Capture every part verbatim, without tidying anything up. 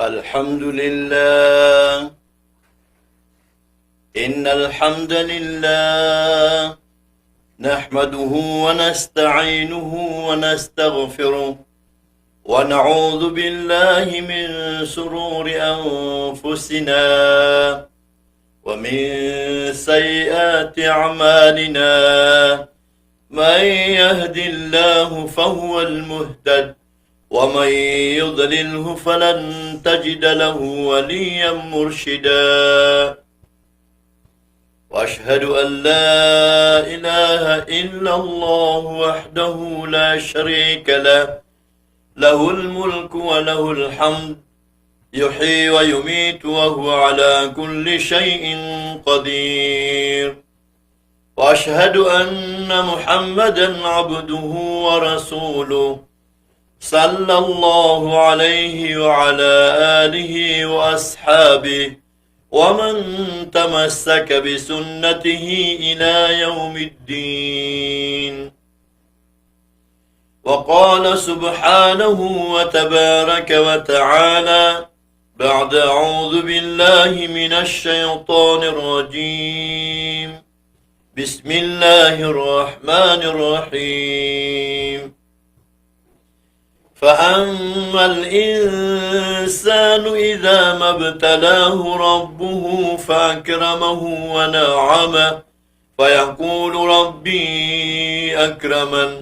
الحمد لله. إن الحمد لله نحمده ونستعينه ونستغفره، ونعوذ بالله من شرور أنفسنا ومن سيئات أعمالنا. من يهد الله فهو المهتد، ومن يضلله فلن تجد له وليا مرشدا. وأشهد أن لا إله إلا الله وحده لا شريك له، له الملك وله الحمد، يحيي ويميت وهو على كل شيء قدير. وأشهد أن محمدا عبده ورسوله، صلى الله عليه وعلى آله وأصحابه ومن تمسك بسنته إلى يوم الدين. وقال سبحانه وتبارك وتعالى بعد أعوذ بالله من الشيطان الرجيم. بسم الله الرحمن الرحيم. فأما الإنسان إذا ما ابتلاه ربه فأكرمه ونعمه فيقول ربي أكرمن.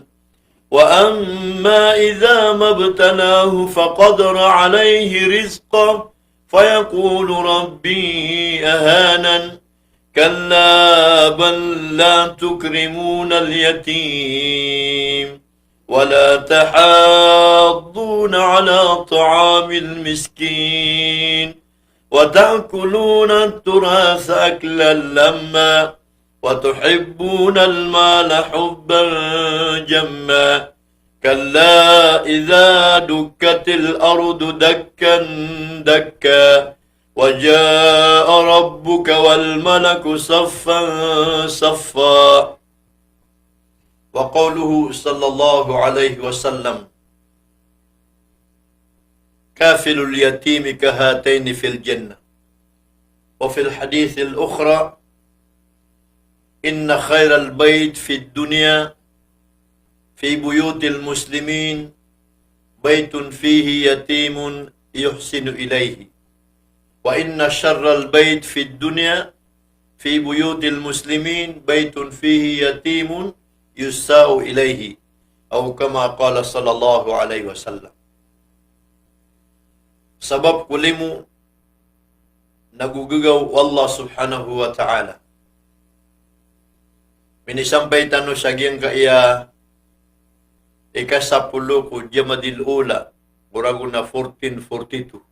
وأما إذا ما ابتلاه فقدر عليه رزقه فيقول ربي أهانن. كلا بل لا تكرمون اليتيم ولا تحاضون على طعام المسكين وتأكلون التراث أكلا لما وتحبون المال حبا جما. كلا إذا دكت الأرض دكا دكا وجاء ربك والملك صفا صفا. وقوله صلى الله عليه وسلم: كافل اليتيم كهاتين في الجنة. وفي الحديث الأخرى: إن خير البيت في الدنيا في بيوت المسلمين بيت فيه يتيم يحسن إليه، وإن شر البيت في الدنيا في بيوت المسلمين بيت فيه يتيم يساء إليه، أو كما قال صلى الله عليه وسلم. Sabap ko limo na gogagaw o Allah Subhanahu wa Ta'ala. Minisampay tano sa giyangkaya ikasapolo ko Jamadil Ula, ko ragon a fourteen forty-two.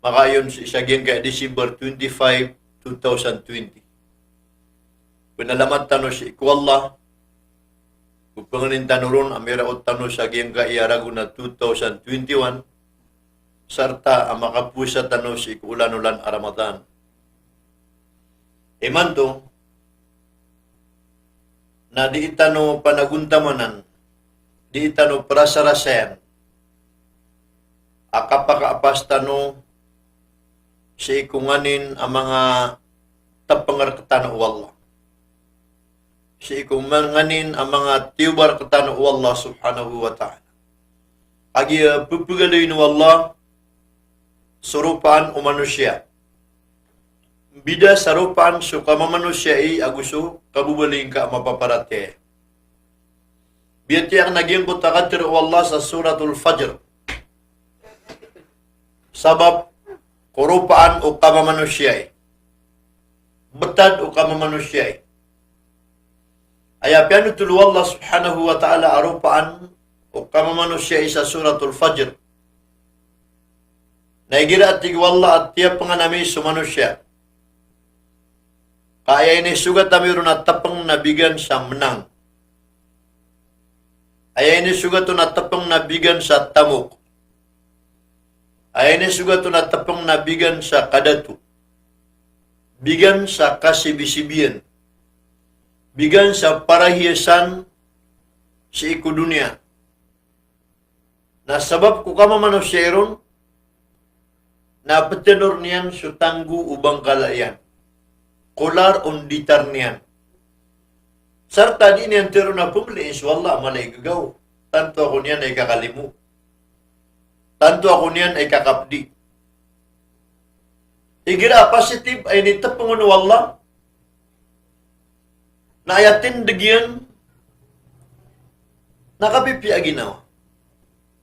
Makayon sii sa giyangkaya December twenty-five, two thousand twenty. Pnalamat tano sii ko Allah, ko pangnin tano ron a miraot tano sa giyangkaya ragon a two thousand twenty-one, sarta a makapowasa tano sii ko olan-olan a Ramadan. Imanto na dii tano panagontamanan, dii tano prasarasayan a kapakaapas tano sii ko nganin a manga tpng rktano o Allah. Sii ko nganin a manga tiyoba rktano o Allah Subhanahu wa Ta'ala. Kagiya ppgaloyin o Allah so ropaan o manosiya. Bida sa ropaan so kamamanosiya i ago so kabobalingka a mapaparatiyaya. Biyatiya akn a giyangkoto a katharo o Allah sa Suratul Fajr. Sabap ko ropaan o kamamanosiya i. Btad o kamamanosiya i. Aya piyanothol o Allah Subhanahu wa Ta'ala a ropaan o kamamanosiya i sa Suratul Fajr na igira a tig o Allah a tiyapngan ami so manosiya. Ka aya inisogat ami ron a tpng na bigan sa mnang. Aya inisogat on a tpng na bigan sa tamok. Aya inisogat on a tpng na bigan sa kadato. Bigan sa kasibisibiyan. Bigan sa parahiyasan sii ko doniya. Na sabap ko kamamanosiya i ron, na petenor niyan so tanggo o bangkala iyan. Kolar o nditar niyan. Sarta di niyan teroon a pemeliin so Allah a mala i gegaw. Tanto ako niyan a ikakalimo. Tanto ako niyan a ikakapedi. Igira a positive a initepeng on o Allah, na aya tindeg iyan na kapipiya a ginawa.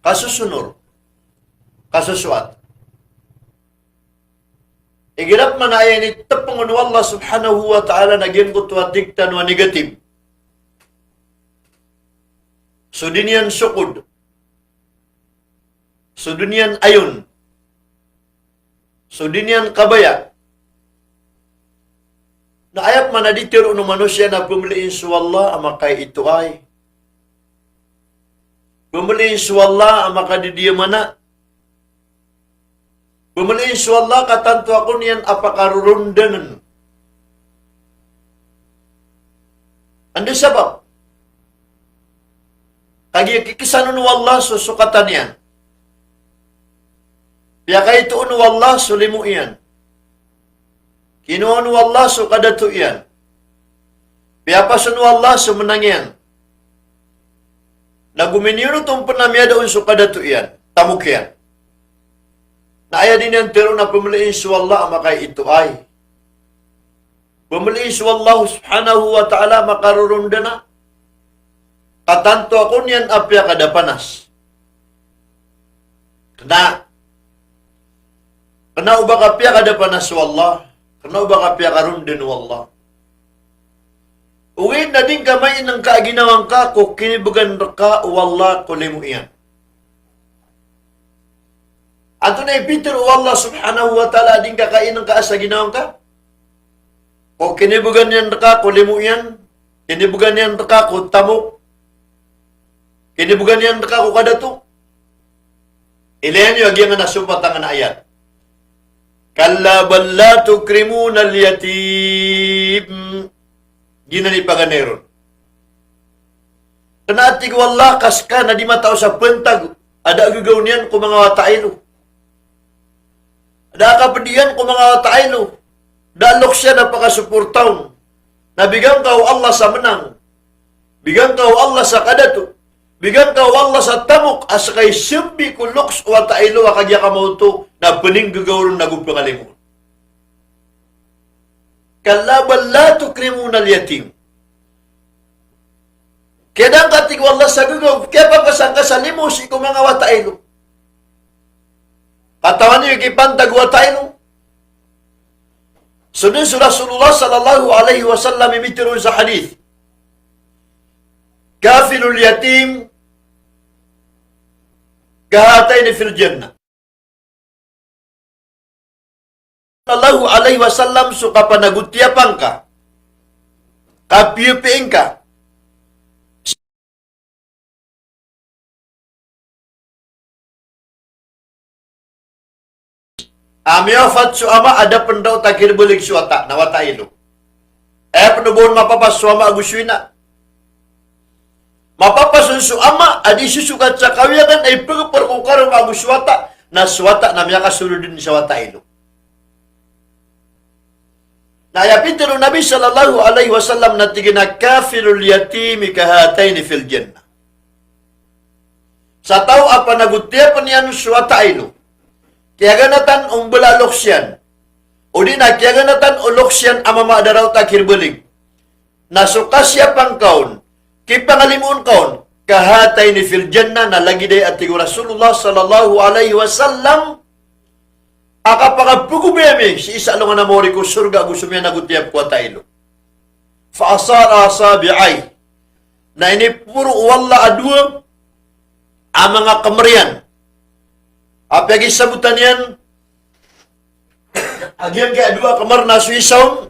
Kasosonor. Kasosoat. Igira pman a aya initepeng on o Allah subhanahu wa ta'ala na giyangkoto a tig tano a negative. So di niyan sokod. So di niyan ayon. So di niyan kabaya. Na aya pman a di teroon o manosiya na pemeliin so Allah a makaitoay. Pemeliin so Allah a makadidiyamana. Pemeliin so Allah ka tanto ako niyan a pakarorondanen. Anda sabap? Kagiya kikisan on o Allah so sokatan iyan. Piyakaito on o Allah so limo iyan. Kinowa on o Allah so kadato iyan. Piyapas on o Allah so menang iyan. Na gominiyon oto pen a miyada on so kadato iyan, tamok iyan. Na aya di niyan teroon a pemeliin so Allah a makaitoay. Pemeliin so Allah subhanahu wa ta'ala a makarorondana. Ka tanto ako niyan a piyakadapanas. Kena, kena o ba ka piyakadapanas o Allah, kena o ba ka piyakaronden o Allah. Ogaid na di ngka mainengka a ginawa ngka ko kinibegan reka o Allah ko limo iyan. Antonaa i pitero o Allah subhanahu wa ta'ala a di ngka kainengka sa ginawa ngka? Ko kinibegan iyan reka ko limo iyan, kinibegan iyan reka ko tamok, kinibegan iyan reka ko kadato. Ilaya niyo a giyangkanan a sompatan a ayat. Kalla bal la tukrimunal yatim. Giyanan i paganay ron. Kena a tig o Allah ka seka na di matao sa pantag a da a gegaw niyan ko manga wata ilo. Da a kaped iyan ko manga wata ilo. Da a loks iyan a pakasoporta on. Na bigan ka o Allah sa menang. Bigan ka o Allah sa kadato. Bigan ka o Allah sa tamok a seka i sembi ko loks o wata ilo a kagiya ka maoto na peninggegaw ron ago pengalimo. Kalla bal la tukrimunal yatim. Kiyadaan ka, tig o Allah, sa gegaw, kiyapapasan ka sa limo sii ko manga wata ilo. Katawan iyo i kipantag o wata ilo. So den so Rasulullah sallallahu alaihi wasallam i mitharo sa hadith. Kafilul yatim kahataini fil jannah. Sallallahu alaihi wasallam, so kapanagotiyapan ka, kapiyapiyaan ka a miyawafat so ama a da pen raot a kirebeleg so wata, na wata ilo. Aya pen o ba on mapapas so ama ago so ina. Mapapas on so ama a di sosokat sa kawiyagan a ipegepar ko karoma ago so wata, na so wata na miyakasold den sa wata ilo. Na aya pitharo o Nabi sallallahu alaihi wasallam na tig iyan a kafilul yatimi kahataini fil jannah. Sa taw a panagotiyapen iyan so wata ilo, kiyaganatan o mbala a loks iyan, odi na kiyaganatan o loks iyan a mama a da raot a kirebeleg, na so kasiyapan ka on, kipangalimoon ka on, kahataini fil jannah, na lagid aya a tig o Rasulullah sallallahu alaihi wasallam a kapakapegobay ami sii sa alongan a maori ko sorga ago so miyanagotiyap ko wata ilo. Fa ashara asabi'aihi. Na iniporo o Allah a dowa a manga kemer iyan a piyakisabotan iyan a giyangkaya dowa a kemer na so isa on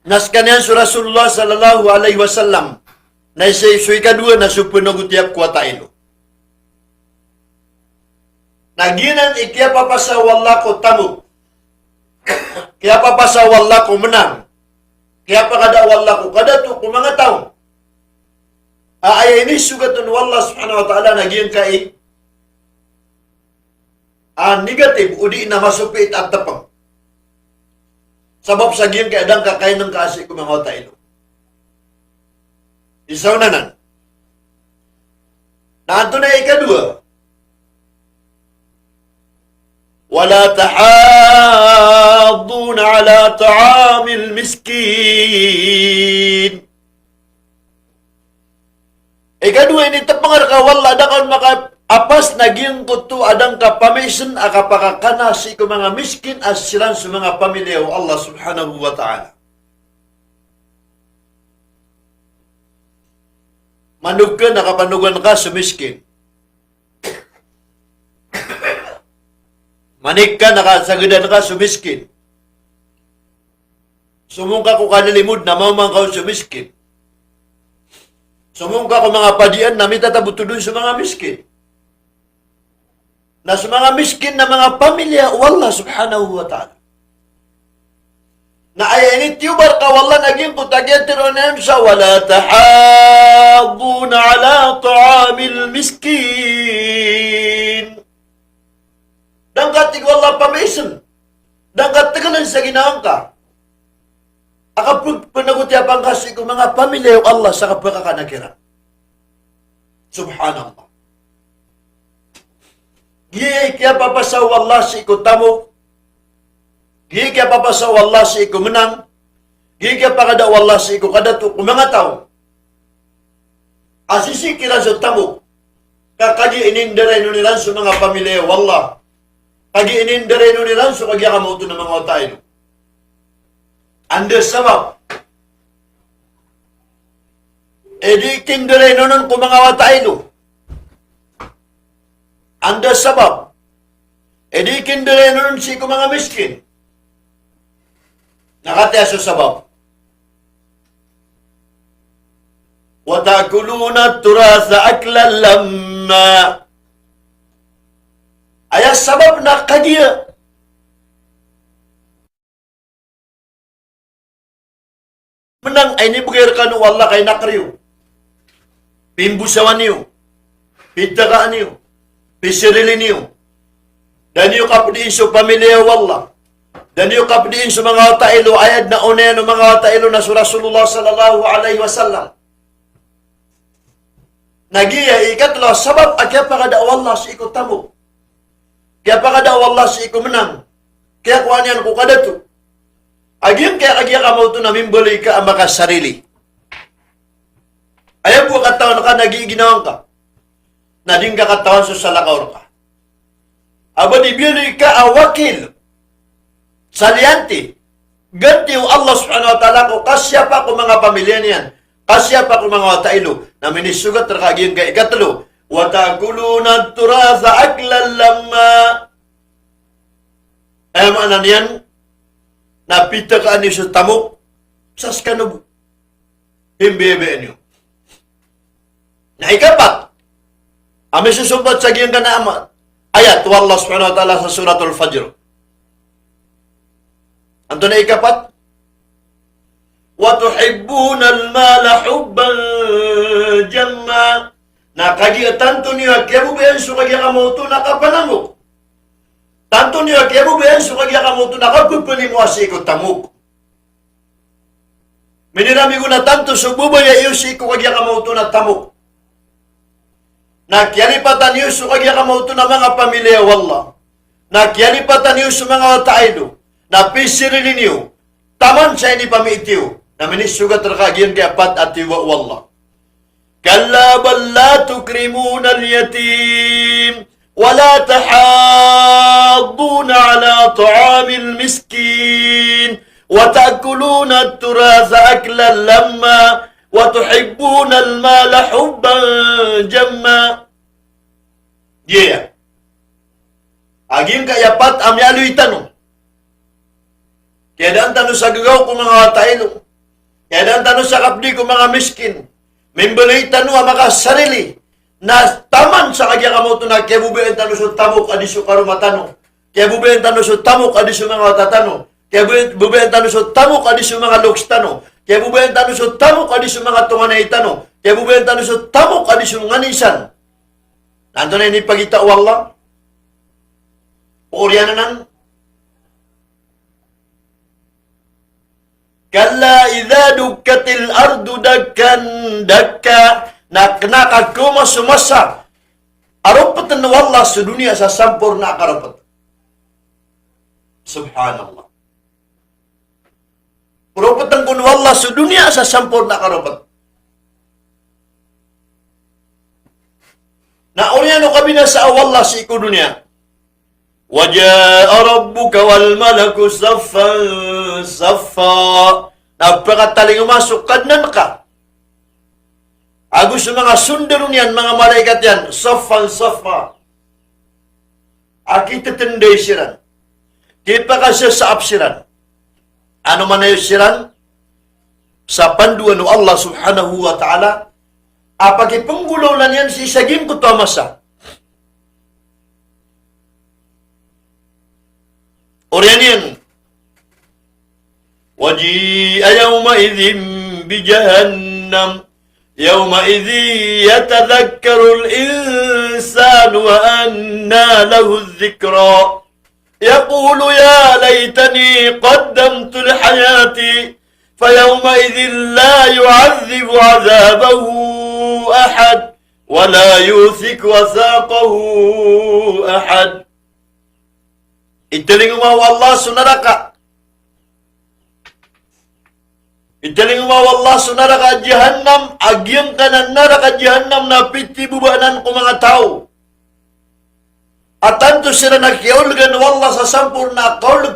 na sekaniyan so Rasulullah sallallahu alaihi wasallam, na isa, so ikadowa na so penagotiyap ko wata ilo. Na giyanan i kiyapapasa o Allah ko tamok, kiyapapasa o Allah ko menang, kiyapakada o Allah ko kadato ko manga taw a aya inisogat on o Allah subhanahu wa ta'ala na giyangkai a negative, odi na masopiit a tepeng. Sabap sa giyangkai a da ngka kaineng ka sii ko manga wata ilo. Isa on anan. Na antonaa i ikadowa? Wala tahadduna ala ta'amil miskin. Ikadowa, initepeng rka o Allah a da ka on makaapas na giyangkoto a da ngka pamaisen a kapakakana sii ko manga miskin a siran so manga pamiliya o Allah subhanahu wa ta'ala. Manog ka na kapanogan ka so miskin. Manik ka na kasagadan ka so miskin. Somong ka ko kalilimod na maoma ngka on so miskin. Somong ka ko manga padian na mitatabotod on so manga miskin. Na so manga miskin na manga pamiliya o Allah subhanahu wa ta'ala. Na aya initiyoba rka o Allah na giyangkoto a giya tero niyan sa wala tahadduna ala ta'amil miskin. Da ngka, tig o Allah, pamaisen. Da ngka tegelen sa ginawa ngka a kapeg-, penagotiyapan ka sii ko manga pamiliya o Allah sa kapakakana kiran. Subhanallah. Giya i kiyapapasa o Allah sii ko tamok. Giya i kiyapapasa o Allah sii ko menang. Giya i kiyapakada o Allah sii ko kadato ko manga taw a sisii kiran so tamok. Ka kagiya inindarainon iran so manga pamiliya o Allah. Kagiya inindarainon iran so kagiya kamaoto na manga wata ilo. Anda sabap i di kindarainon on ko manga wata ilo? Anda sabap i di kindarainon on sii ko manga miskin? Na katii so sabap, wa ta'kuluna turasa aklan lamma. Aya sabap na kagiya menang a inibegay rekano o Allah ka inaker iyo, pimbosawan iyo, pitekaan iyo, pisirili niyo. Da niyo kapediin so pamiliya o Allah. Da niyo kapediin so manga wata ilo, aya den a onayan o manga wata ilo na so Rasulullah sallallahu alaihi wasallam. Na giya i ikatelo a sabap a kiyapakada o Allah sii ko tamok, kiyapakada o Allah sii ko menang, kiyakowa niyan ko kadato a giyangkaya kagiya kamaoto na mimbaloy ka a makasarili. Aya bo a katawan ka na giya i ginawa ngka, na di ngka katawan so salakaw rka. A ba di biyaloy ka a wakil, saliyanti, ganti o Allah subhanahu wa ta'ala ko kasiyapa ko manga pamiliya niyan, kasiyapa ko manga wata ilo, na minisogat rka giyangkai a ikatelo, wa ta'kuluna turasa aklan lamma. Aya maana niyan na pitekaan iyo so tamok sa sekano bo. Pimbiyabayaan iyo. Na ikapat a misosompat sa giyangkanan a ma-, ayat o Allah subhanahu wa ta'ala sa Suratul Fajr. Antonaa i ikapat? Wa tuhibbunal mala hubban jamma. Na kagiya tanto niyo a kiyababayaan so kagiya kamaoto na kapanamok. Tanto niyo a kiyababayaan so kagiya kamaoto na kapepelimoa sii ko tamok. Miniramig on a tanto so babaya iyo sii ko kagiya kamaoto na tamok, na kiyalipatan iyo so kagiya kamaoto na manga pamiliya o Allah, na kiyalipatan iyo so manga wata ilo, na pisirili niyo taman sa inipamiit iyo, na minisogat rka giyangkaya pat a tiyoba o Allah. Kalla bal la tukrimunal yatim, wa la tahadduna ala ta'amil miskin, wa ta'kuluna turasa aklan lamma, wa tuhibbunal mala hubban jamma. Giya a giyangkaya pat a miyaaloy tano. Kiyadaan tano sa gagaw ko manga wata ilo. Kiyadaan tano sa kapdi ko manga miskin. Mimbaloy tano a makasarili. Na taman sa kagiya kamaoto na kiyababayaan tano so tamok a di so karoma tano. Kiyababayaan tano so tamok a di so manga wata tano. Kiyababayaan tano so tamok a di so manga loks tano. Kiyababayaan tano so tamok a di so manga tonganay tano. Kiyababayaan tano so tamok a di so nganin san. Na antonaa i inipakita o Allah? Oriyan anan, "Kalla idha dukkatil ardu dakkan dakka." Na kena ka koma so masa a ropeten o Allah so doniya sa samporna a karopet. Subhanallah. Ropeten kon o Allah so doniya sa samporna a karopet. Na oriyan o kabinasa o Allah sii ko doniya. "Wa jaa rabbuka wal malaku saffan saffa." Na pakatalingoma so Kadnan ka ago so manga sondaro niyan, manga malaikat iyan, saffan saffa. A kitetenday siran, kipakasasaap siran. Ano manaya siran sa pandoan o Allah subhanahu wa ta'ala a pakipenggolawlaan iyan sii sa giyangkoto a masa. Oriyan iyan, "Wa ji'a yawma'idhin bi jahannam, yawma'idhin yatadhakkarul insanu wa anna lahudh dhikra, yaqulu ya laytani qaddamtu li hayati, fa yawma'idhin la yu'adhdhibu 'adhabahu ahad, wa la yuthiqu wathaqahu ahad." Italingoma o Allah so naraka. Italingoma o Allah so naraka Jahannam, a giyangkanan a naraka Jahannam na pitibobaan ko manga taw a tanto siran a kiyaolegan o Allah sa samporna a kaoleg.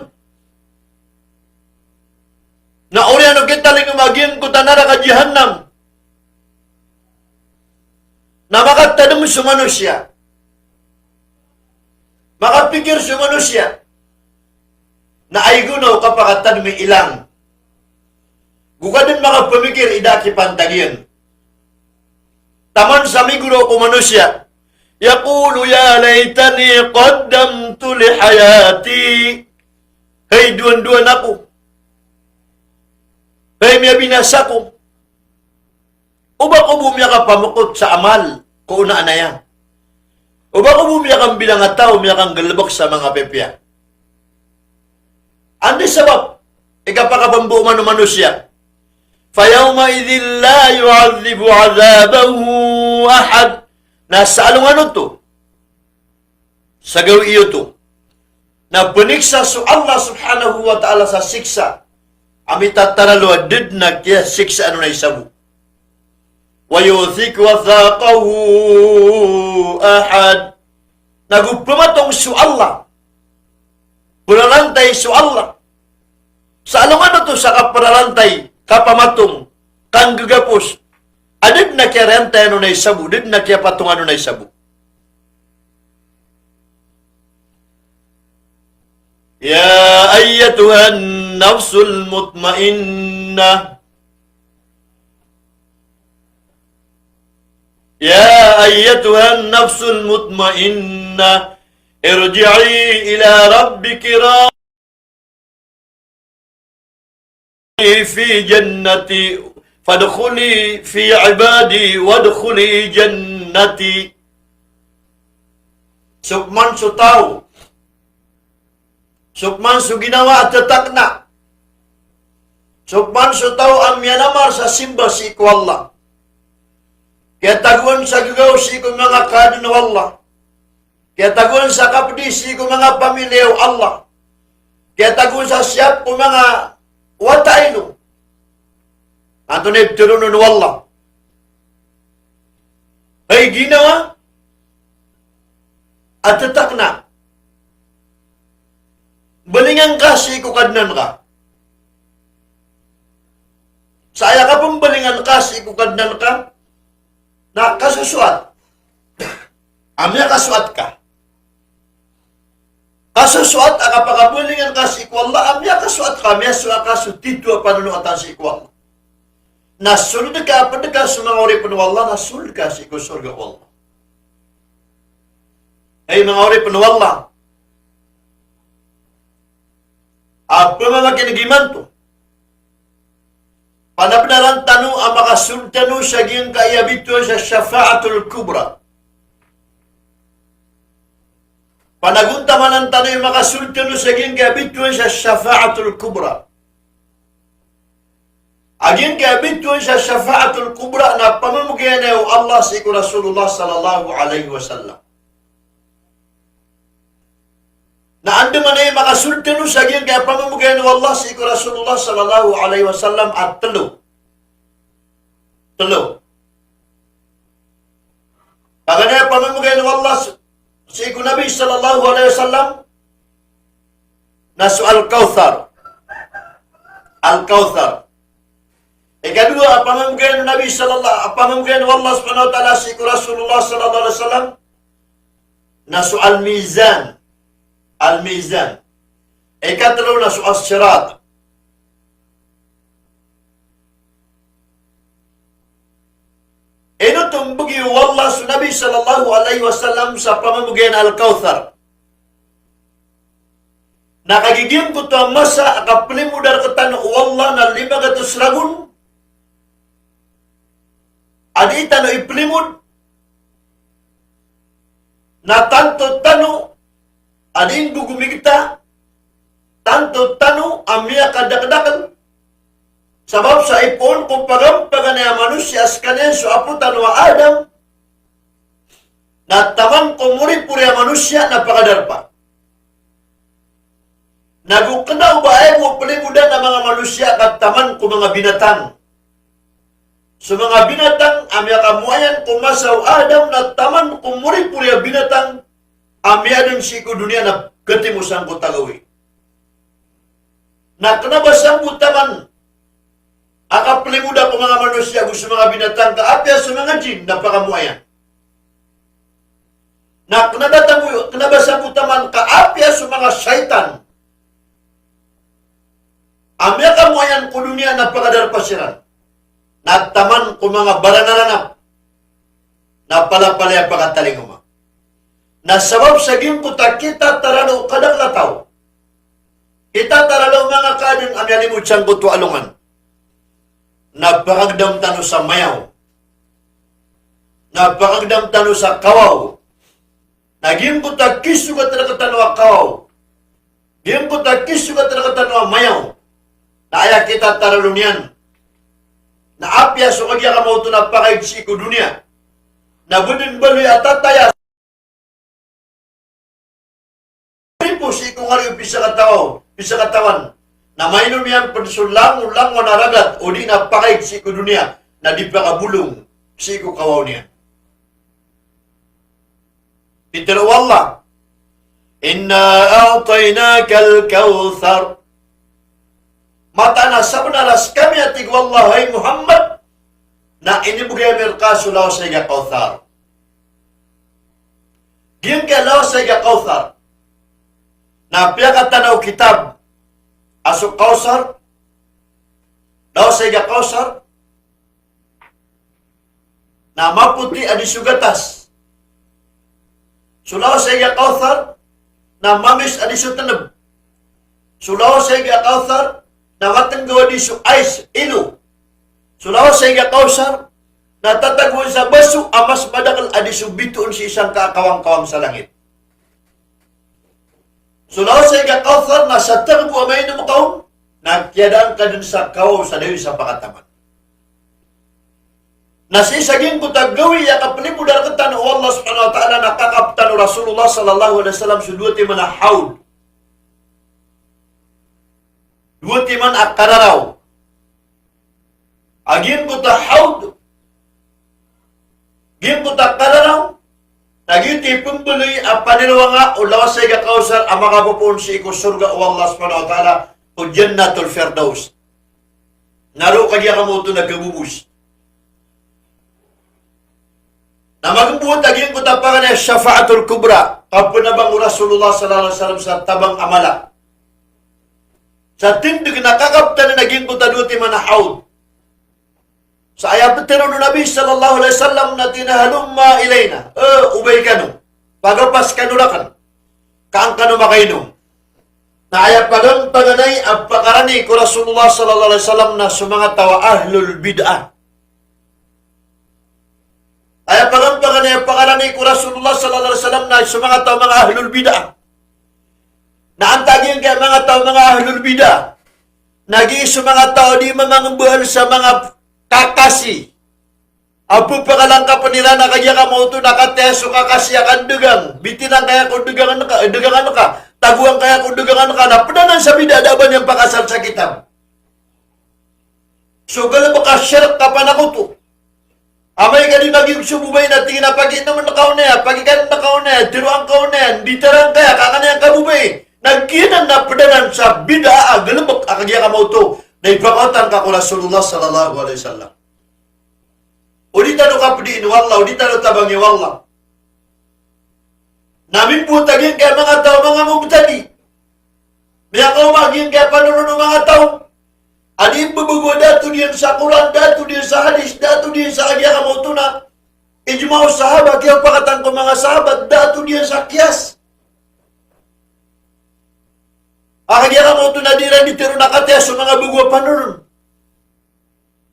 Na oriyan o kitalingoma giyangkoto a naraka Jahannam, na makatadem so manosiya. Makapikir so manosiya. Na aya gona o kapakatadem i ilang. Go ka den makapamikir i da a kipantag iyan. Taman sa migoro ko manosiya. Yaqulu ya laytani qaddamtu li hayati. Hay dowandowan ako. Hay miyabinasa ako. Oba ako bo miyakapamokot sa amal ko onaan aya. Oba ako bo miyakambilang a taw, miyakanggalebek sa manga pipiya. Anda i sabap i kapakapambo man o manosiya? Fa yawma'idhin la yu'adhdhibu 'adhabahu ahad. Na sa alongan oto, sa gawii oto, na peniksa so Allah subhanahu wa ta'ala sa siksa a mitataralo a da den a kiyasiksaan on a isa bo. Wa la yuthiqu wathaqahu ahad. Na go pematong so Allah, perarantay so Allah. Sa alongan oto sa kaperarantay, kapamatong, kanggegapos, a da den a kiyariantayan on a isa bo, da den a kiyapatongan on a isa bo. Ya ayyatuhan nafsul mutmainnah. Ya ayyatuhan nafsul mutmainnah. Irji'i ila rabbiki ra- fi jannati, fadkhuli fi ibadi, wadkhuli jannati. So pman so taw, so pman so ginawa a tetakna, so pman so taw a miyanamar sa simba sii ko Allah, kiyatagoan sa gegaw sii ko manga kaadn o Allah, kiyatagoan sa kapdi sii ko manga pamiliya o Allah, kiyatagoan sa siyap ko manga wata a ino. Antonaa i ptharoon o Allah? Hay ginawa a tetakna, balingan ka sii ko Kadnan ka. Sa aya kapembalingan ka sii ko Kadnan ka, na kasosoat a miyakasoat ka. Kasosoat a kapakabalingan ka sii ko Allah a miyakasoat ka, miyasoat ka so titho a panonoatan sii ko Allah. Na sold ka a pd ka so manga oripen o Allah, na sold ka sii ko sorga o Allah. Hay manga oripen o Allah, a pamamakineg imanto, panabnaran tano a makasold tano sa giyangkaya a bitowan sa Shafa'atul Kubra. Panagontamanan tano i makasold tano sa giyangkaya bitowan sa Shafa'atul Kubra. A giyangkaya bitowan sa Shafa'atul Kubra na pamamagayan o Allah sii ko Rasulullah sallallahu alaihi wasallam. Na andamanaya i makasold tano sa giyangkaya pamamagayan o Allah sii ko Rasulullah sallallahu alaihi wasallam a telo. Telo. Paganay a pamamagayan o Allah s-, sii ko Nabi sallallahu alaihi wasallam na so Al-Kawthar. Al-Kawthar. Ikadowa a pamamagayan o Nabi sallallahu, a pamamagayan o Allah subhanahu wa ta'ala sii ko Rasulullah sallallahu alaihi wasallam na so Al-Mizan. Al-Mizan. Ikatelo na so As-Sirat. Ino tombegi o Allah so Nabi sallallahu alaihi wasallam sa pamamagayan Al-Kawthar? Na kagiya giyangkoto a masa a kaplimod a rektano o Allah na lima gatos ragon a dii tano iplimod, na tanto tano a dii nggogomigta, tanto tano a miyakadakdakel, sabap sa ipoon ko pagampaganay a manosiya a sekaniyan so apo tano a Adam, na taman ko moripori a manosiya na pakadarpa. Na go kena o ba aya bo plimodan a manga manosiya ka taman ko manga binatang. So manga binatang a miyakamoayan ko masa o Adam na taman ko moripori a binatang a miyadn sii ko doniya na katimo sangkoto a gawii. Na kena ba sangkoto taman a kaplimoda ko manga manosiya ago so manga binatang ka apiya so manga jinn na pakamoayan. Na kena ba taman, kena ba sangkoto taman ka apiya so manga shaytan a miyakamoayan ko doniya na pakadarpa siran. Na taman ko manga baranaranap na palapalaya pakatalingoma. Na sabap sa giyangkoto a kitataralo o kadakel a taw, kitataralo o manga kaadn a miyalimod sangkoto a alongan, na pakagdam tano sa mayaw, na pakagdam tano sa kawaw. Na giyangkoto a kisogat rektano a kawaw, giyangkoto a kisogat rektano a mayaw, na aya kitataralo niyan na apiya so kagiya kamaoto na pakaig sii ko doniya, na bo dn baloy a tataya ripo sii ko ngari o pisakataw, pisakatawan, na mainom iyan pd so langolangon a ragat, odi na pakaig sii ko doniya, na di pakabolong sii ko kawaw niyan. Pitharo o Allah, "Inna a'tainakal kawthar." Mataan a sabenar a sekami, a tig o Allah, hay Muhammad, na inibegay ami reka so lawasayg a Kawthar. Giyangkaya lawasayg a Kawthar na piyakatanda o kitab a so Kawthar, lawasayg a Kawthar, na mapoti a di so gatas. So lawasayg a Kawthar na mamis a di so teneb. So lawasayg a Kawthar na matenggaw a di so ais, ilo. So lawasayg a Kawthar na tatagoan sa baso a mas madakel a di so bitoon sii sangka a kawangkawang sa langit. So lawasayg a Kawthar na sa tagbo a mainom ka on na kiyadaan ka den sa kawaw sa dawi sa pakataman. Na sii sa giyangkoto a gawii a kaplimod a rektano o Allah subhanahu wa ta'ala na kakaptan o Rasulullah sallallahu alaihi wasallam so dowa timan a hawd. Dowa timan a kararaw. A giyangkoto a hawd, giyangkoto a kararaw, na giyoto i pembaloy a panilowanga o lawasayg a Kawthar a makapopoon sii ko sorga o Allah subhanahu wa ta'ala, ko Jannatul Firdaus. Na roo kagiya kamoto na kabobos. Na magemboot a giyangkoto a paganay a Shafa'atul Kubra, kapenabang o Rasulullah sallallahu alaihi wasallam sa tabang a mala. Sa tindeg na kakaptan a giyangkoto a dowa timan a hawd. Sa aya petero o Nabi sallallahu alaihi wasallam na tig iyan a, "Halumma ilayna." Eh, obay kano. Pagapas kano raken. Ka an kano makainom. Na aya pagan-, paganay a pakarani ko Rasulullah sallallahu alaihi wasallam na so manga taw a ahlul bid'ah. Aya pagan-, paganay a pakarani ko Rasulullah sallallahu alaihi wasallam na so manga taw a manga ahlul bid'ah. Na antaa giyangkaya manga taw a manga ahlul bid'ah? Na giya so manga taw a di mamangmbahal sa manga kakasi a ppakalangkapn iran a kagiya ka maoto na kataya so kakasi a kandagang, bitinan ka aya ko dagangan ka, dagangan ka, tagoan ka aya ko dagangan ka, na pd anan sa bid'ah, da a ba niyan pakaasal sa kitab. So galbk a shirk ka panakoto. Amay ka di magiyog so babay na tig iyan a paginomn ka on aya, pagikan ka on aya, tharoan ka on aya, nditaran ka aya, ka kaniyan ka babay. Na giyanan na pd anan sa bid'ah a galbk a kagiya ka maoto na ipakaotan ka ko Rasulullah sallallahu alaihi wasallam. O di tano kapdiin o Allah, o di tano tabangi o Allah. Na mimbowat a giyangkaya manga taw a manga mubtadi. Miyakaoma a giyangkaya panoron o manga taw a di mbabago a da a tod iyan sa Qur'an, da a tod iyan sa hadith, da a tod iyan sa kagiya ka maoto na ijma' o sahaba, kiyapakatan ko manga sahabat, da a tod iyan sa qiyas. A kagiya ka maoto na di iran di tharoon a kataya so manga bago a panoron.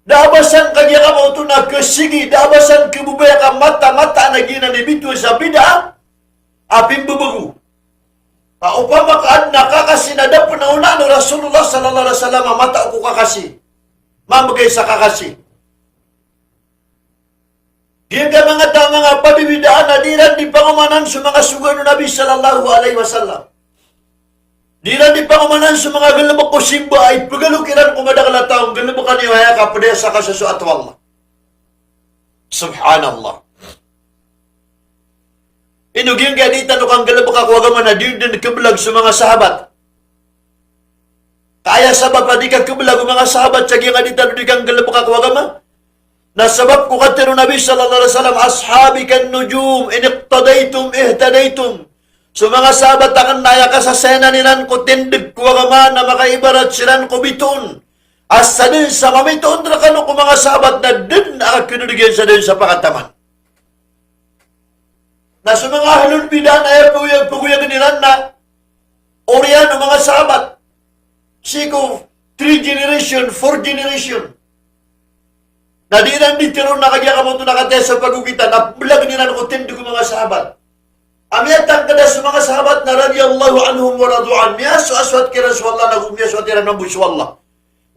Da a ba san kagiya ka maoto na khasigi, da a ba san khababaya ka mata-mataan a giyanan i bitowan sa bid'ah a pimbabago. Ka opama ka adn a kakasi na da pn a onaan o Rasulullah sallallahu alaihi wasallam a mata ko kakasi, mambgay sa kakasi. Giyangkaya manga taw a manga pabibid'ah na di iran di pangomanan so manga sogoan o Nabi sallallahu alaihi wasallam. Di iran di pangomanan so manga galbk o simba a ipgalok iran ko madakl a taw, nggalbka niyo aya ka pd aya sa kasosoat o Allah. Subhanallah. Ino giyangkaya di tano kanggalbka ko agama na di dn khablag so manga sahabat. Ka aya sabap a di kakhablag o manga sahabat sa giyangkaya di tano di kanggalbka ko agama na sabap ko katharo o Nabi sallallahu alaihi wasallam, "Ashabi kan nujum, in iqtadaytum ihtadaytum." So manga sahabat akn na aya kasasayanan iran ko tindg ko agama na makaibarat siran ko bitoon. A sadn sa mamitoon rkano ko manga sahabat na dn a kakhdg iyan sa dn sa pakataman. Na so manga ahlul bid'ah na aya pagoyag-, pagoyagn iran na oriyan o manga sahabat. Sii ko three generation, four generation. Na di iran di tharoon a kagiya ka maoto na kataya sa pagogitan, na pmblagn iran ko tindg o manga sahabat. A miyatangkd a so manga sahabat na radiyallahu anhum wa radu an, miyasoasoat kiran so Allah, nago miyasoat iran mambo so Allah.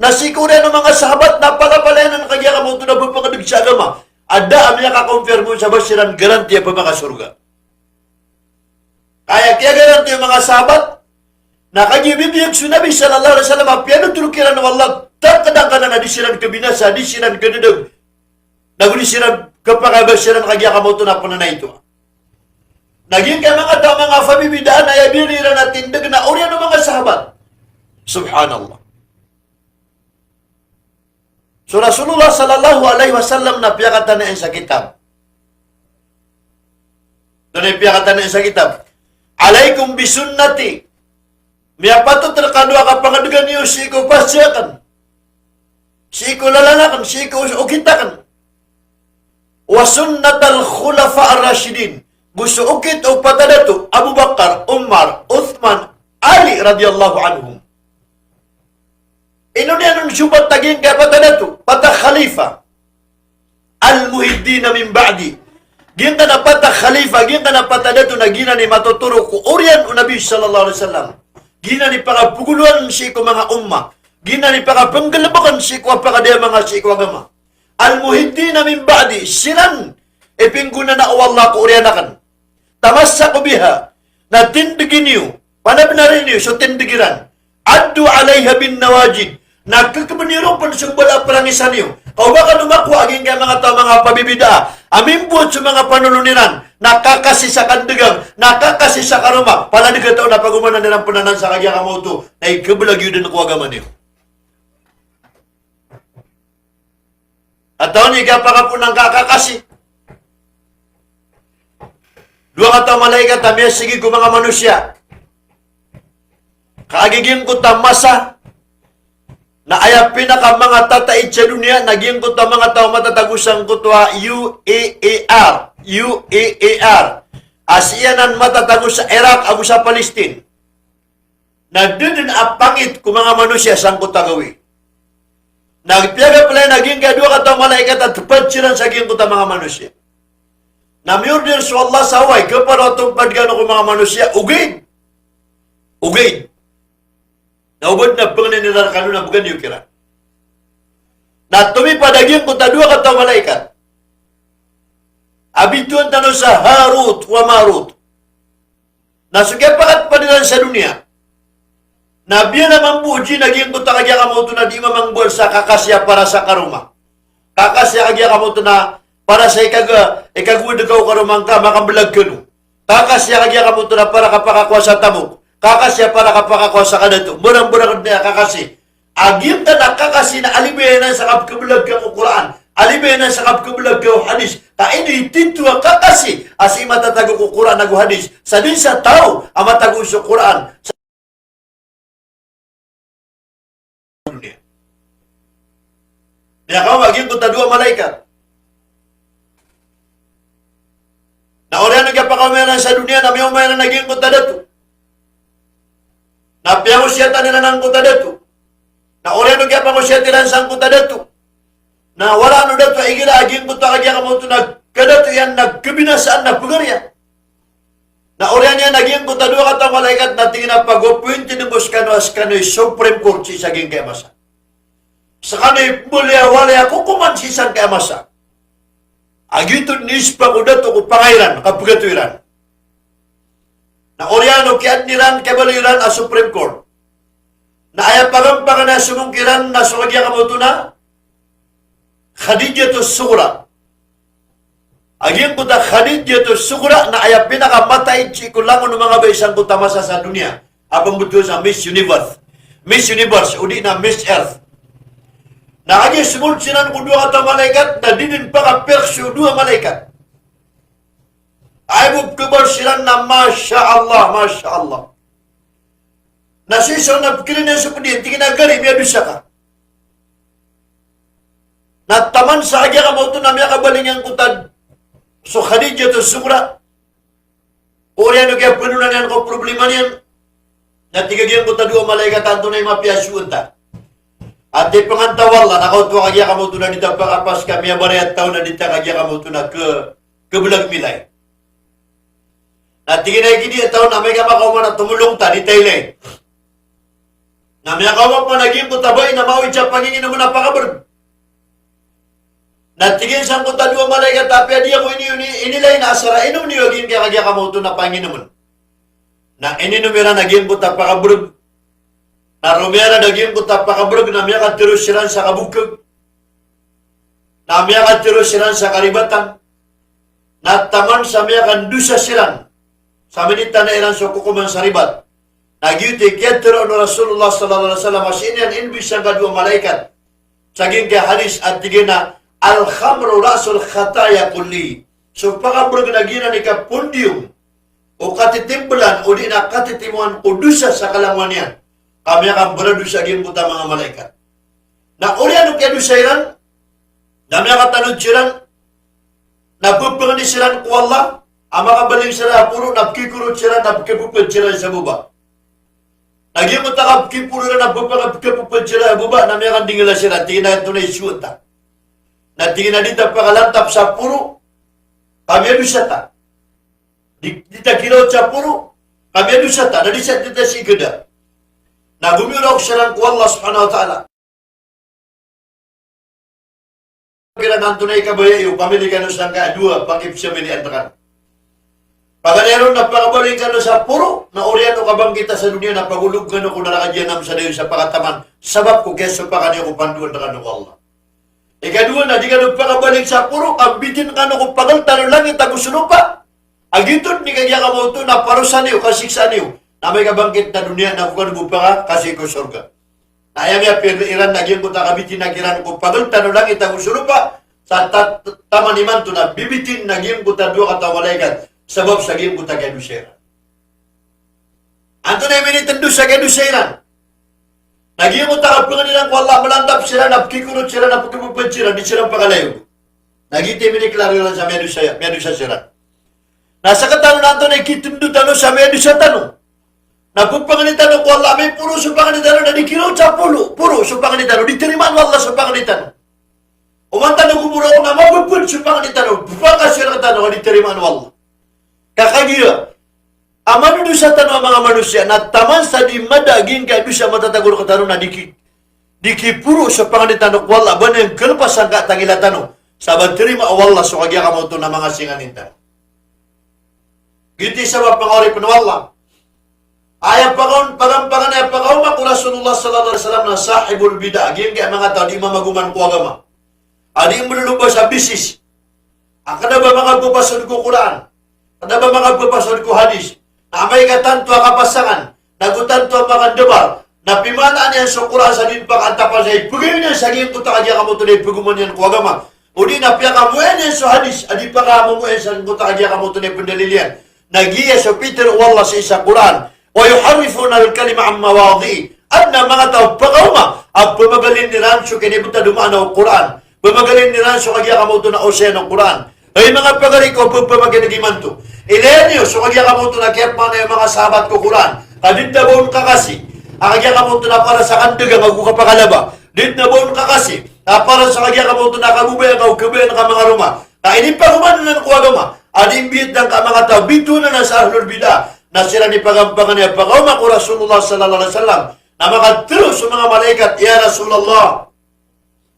Na sii ko oriyan o manga sahabat na palapalaya nan kagiya ka maoto na pphangdg sa agama a da a miyaka-confirm on sa ba siran garanti a pmakasorga. Ka aya kiyagaranti o manga sahabat na kagiya bibiyag so Nabi sallallahu alaihi wasallam a piyanothol kiran o Allah, tangkd angkanan a di siran khabinasa, di siran khadadag, nago di siran khapakay a ba siran kagiya ka maoto na pnanaito. Na giyangkaya manga taw a manga pabibid'ah na aya biyari iran a tindg na oriyan o manga sahabat. Subhanallah. So Rasulullah sallallahu alaihi wasallam na piyakatana iyan sa kitab. Ino na piyakatana iyan sa kitab? "Alaikum bi sunnati." Miyapatot rkano a kapangdgan iyo sii ko pasi akn, sii ko lalan akn, sii ko okit akn. "Wa sunnatal khulafa ar-rashidin." Go so okit o patadato, Abu Bakar, Umar, Uthman, Ali radiyallahu anhum. Ino niyan on so pat a giyangkaya patadato, pat a khalifa? "Al-muhiddina min ba'di." Giyangkanan a pat a khalifa, giyangkanan a patadato na giyanan i matotoro ko oriyan o Nabi sallallahu alaihi wasallam. Giyanan i pakapagoloan sii ko manga ummah. Giyanan i pakapnggalbkn sii ko kapakadaya manga sii ko agama. "Al-muhiddina min ba'di." Siran i pinggonanaa o Allah ko oriyan akn. "Tamassaku biha." Na tindgi niyo, panabnari niyo so tindg iran. "Addu alaiha bin nawajid." Na kkbn iyo ron pn so mbala a prangisan iyo. Ka o ba kano makowa a giyangkaya manga taw a manga pabibid'ah a mimbowat so manga panolon iran na kakasi sa kandagang, na kakasi sa karoma, palaya dn kataw na pagomanan iran pn anan sa kagiya ka maoto na ikhablag iyo dn ko agama niyo. Katawan iyo i kiyapakapoon angka a kakasi. Dowa kataw a malaikat a miyasigi ko manga manosiya. Ka a giyangkoto a masa na aya pinakamanga tataid sa doniya na giyangkoto a manga taw a matatago sangkoto a U A R, U A R. A sii anan matatago sa Iraq ago sa Palestine. Na da dn a pangit ko manga manosiya sangkoto a gawii. Na piyag-apply na giyangkaya dowa kataw a malaikat a tpad siran sa giyangkoto a manga manosiya. Na miyorder so Allah sa, oway, kaparo a tompad kano ko manga manosiya, ogaid ogaid. Na o ba dn a pangnin iran rkano na bgan iyo kiran. Na tomipad a giyangkoto a dowa kataw a malaikat a bitowan tano sa Harut wa Marut. Na so kiyapakatpad iran sa doniya na biyala mambo o jin a giyangkoto a kagiya ka maoto na di mamangboal sa kakasi a para sa karoma. Kakasi a kagiya ka maoto na para sa ikaga, ikagowad ka o karoma ngka, makamblag kano. Kakasi a kagiya ka maoto na para kapakakowa sa tamok. Kakasi a para kapakakowa sa kadato. Mbarang-mbarang dn a kakasi. A giyangkanan a kakasi na alibay anan sa kapkablag ka ko Qur'an. Alibay anan sa kapkablag ka ko hadis. Ka initito a kakasi a sii matatago ko Qur'an ago hadis. Sa dn sa taw a matago so Qur'an. Miyakaoma a giyangkoto a dowa malaikat. Na oriyan o kiyapakaoma iran sa doniya na miyaoma iran a giyangkoto a dato. Na piyangosiyatan iran angkoto a dato. Na oriyan o kiyapangosiyat iran sangkoto a dato na waraan o dato a igira a giyangkoto a kagiya ka maoto na kadato iyan na kabinasaan na pagariya. Na oriyan iyan a giyangkoto a dowa kataw a malaikat na tig iyan a pag-appoint dn bo skano a skano i Supreme Court sii sa giyangkaya masa. Skano i pmbaliyawalay a kokoman sii sangkaya masa. A giyoto dn i ispa ko dato ko pangairan, kapgato iran. Na oriyan o kiyaadn iran, kiyabaloy iran a Supreme Court. Na aya pagampakan a somong kiran na so kagiya ka maoto na Khadijatus Sughra. A giyangkoto a Khadijatus Sughra na aya pinakamataid sii ko langon o manga bai sangkoto a masa sa doniya a pmbtowan sa Miss Universe. Miss Universe, odi na Miss Earth. Na kagiya somold siran ko dowa kataw a malaikat, na di dn pakapiyakso o dowa malaikat. Aya bo pkhabar siran na, "Masha Allah, Masha Allah." Na sii sa on na pkhailay niyan so pd iyan, tig iyan a gari, miyadosa ka. Na taman sa kagiya ka maoto na miyakabaling angkoto a so Khadijatus Sughra. Oriyan o kiyapanonan iyan ko problema niyan. Na tig a giyangkoto a dowa malaikat a antonaa i mapiya a sowaan ta. A tig iyan a pangantawal na kaoto a kagiya ka maoto na di ta pakapas ka miyabaraya taw na di ta kagiya ka maoto na ke, keblag milay. Na tig iyan a igira taw na amay ka makaoma na tomolong ta di ta ilay. Na miyakaoma pman a giyangkoto a bai na maoy sa panginginomn a pakabrg. Na tig iyan sangkoto a dowa malaikat a apiya di ako ini, ini, inilay na asar a inomn iyo a giyangkaya kagiya ka maoto na panginginomn. Na ininom iran a giyangkoto a pakabrg. Na romiyarad a giyangkoto a pakabrg na miyakatharo siran sa kabokeg. Na miyakatharo siran sa karibatan. Na taman sa miyakandosa siran sa minitana iran so kokoman sa ribat. Na giyoto i kiyatharo o Rasulullah sallallahu alaihi wasallam a sii niyan inibisang ka dowa malaikat. Sa giyangkaya hadis a tig iyan a, "Al-khamru ra'sul khataya kulli." So pakabrg na giyanan i kapondiyong o katitimblan odi na katitimowan ko dosa sa kalangowan iyan. Ka miyakambaradosa giyangkoto a manga malaikat. Na oriyan o kiyadosa iran, na miyakatanod siran, na pphangni siran ko Allah a makabaling siran a poro, na pkikorot siran, na pkhapphad siran sa baba. Na giyangkoto a kapkiporo iran a pphang, pkhapphad siran sa baba, na miyakandingala siran, tig iyan a antonaa i sowaan ta. Na tig iyan a di ta pakalantap sa poro ka miyadosa ta. Di, di ta kirawat sa poro ka miyadosa ta, na di sa, di ta sii keda. Na gomiyorok siran ko Allah subhanahu wa ta'ala. Kiran antonaa i kabaya iyo, pamili kano sangkaya dowa pangipsamilian rkano. Paganay ron na pakabaling kano sa poro, na oriyan o kabangkit ta sa doniya na pagolog kano ko naraka jahannam sa dayon sa pakataman, sabap ko kiyasopakan iyo ko pandoan rkano o Allah. Ikadowa na di kano pakabaling sa poro ka mbitin kano ko pagltan o langit ago so lopa. A giyoto dn i kagiya ka maoto na parosan iyo, kasiksaan iyo. Na amay ka bangkit na doniya na go kano bo pakakasi ko sorga. Na aya miyapiya iran na giyangkoto a kabitinan kiran ko pagltan o langit ago so lopa, sa ta-, taman imanto na bibitin na giyangkoto a dowa kataw a malaikat, sabap sa giyangkoto a kiyadosa iran. Antonaa i minitndo sa kiyadosa iran? Na giyangkoto a kapangni iran ko Allah, malantap siran, na pkikorot siran, na pkhapphad siran, di siran pakalayog. Na giyoto i miniklaro iran sa miyadosa, miyadosa siran. Na sktano na antonaa i kitndo tano sa miyadosa tano? Na pphangni tano ko Allah, amay poro so pangni tano, na di kirawat sa poro, poro so pangni tano, di tarimaan o Allah so pangni tano. Oman tano gomorok na mapphad so pangni tano, pphangkasi rktano, di tarimaan o Allah. Ka kagiya a manodosa tano a manga manosiya, na taman sa di mada a giyangkai a dosa matatago rktano na di ki, di kiporo so pangni tano ko Allah, ba niyan kalpas angkai a tangila tano sa ba tarimaa o Allah so kagiya kamaoto na manga singanin tano. Giyoto i sabap, manga oripn o Allah, aya pakaon, pagan, paganay a pakaoma ko Rasulullah sallallahu alaihi wasallam na sahibul bid'ah, giyangkai a manga taw a di mamagoman ko agama, a di mloloba sa bisis, a kna ba makapphasod ko Qur'an, kna ba makapphasod ko hadis, na amay ka tanto a kapasangan, na go tanto a makandabar, na pimaanaan iyan so Qur'an sa di niyan pakaantapan sa ipagayon iyan sa giyangkoto a kagiya kamaoto na ipagoma niyan ko agama, odi na piyakamoayan iyan so hadis a di pakamomoayan sa giyangkoto a kagiya kamaoto na ipndalil iyan. Na giya so pitharo o Allah sii sa Qur'an, "Wa yuharrifunal kalima an mawadhi'i." Adn a manga taw a pakaoma a pmagalin iran so kinibtad o maana o Qur'an, pmagalin iran so kagiya kamaoto na osayan o Qur'an. Hay manga pagari ko, pphamakin'g imanto, ilaya niyo so kagiya kamaoto na kiyapmaanay o manga sahabat ko Qur'an, ka di dn a ba on kakasi a kagiya kamaoto na para sa kandagang ago kapakalaba, di dn a ba on kakasi a para sa kagiya kamaoto na kababayaan ago kabayaan ka manga roma. Na inipagoma dn anan ko agama a di mbiyat dn angkai a manga taw a bitowan anan sa ahlul bid'ah, na siran i pagan, paganay a pakaoma ko Rasulullah sallallahu alaihi wasallam, na makatharo so manga malaikat, "Ya Rasulullah,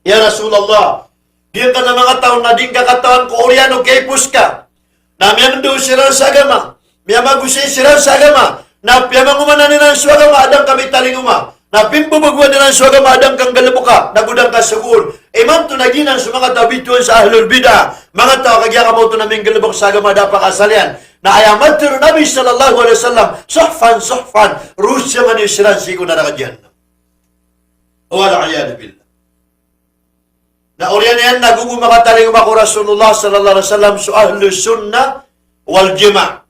ya Rasulullah, giyangkanan a manga taw na di ngka katawan ko oriyan o kiyaipos ka, na miyangndao siran sa agama, miyamagosay siran sa agama, na piyamangomanan iran so agama a da ngka mitalingoma, na pimbabagoan iran so agama a da ngka nggalbka, na go da ngka sogoon. Imanto na giyanan so manga taw a bitowan sa ahlul bid'ah, manga taw a kagiya kamaoto na minggalbk sa agama a da a pakaasal iyan." Na aya matharo o Nabi sallallahu alaihi wasallam, "Suhfan, suhfan, rosaman iyo siran sii ko naraka jahannam." Wal iyadhu billah. Na oriyan iyan na go bo makatalingoma ko Rasulullah sallallahu alaihi wasallam so ahlus sunnah wal jamaah.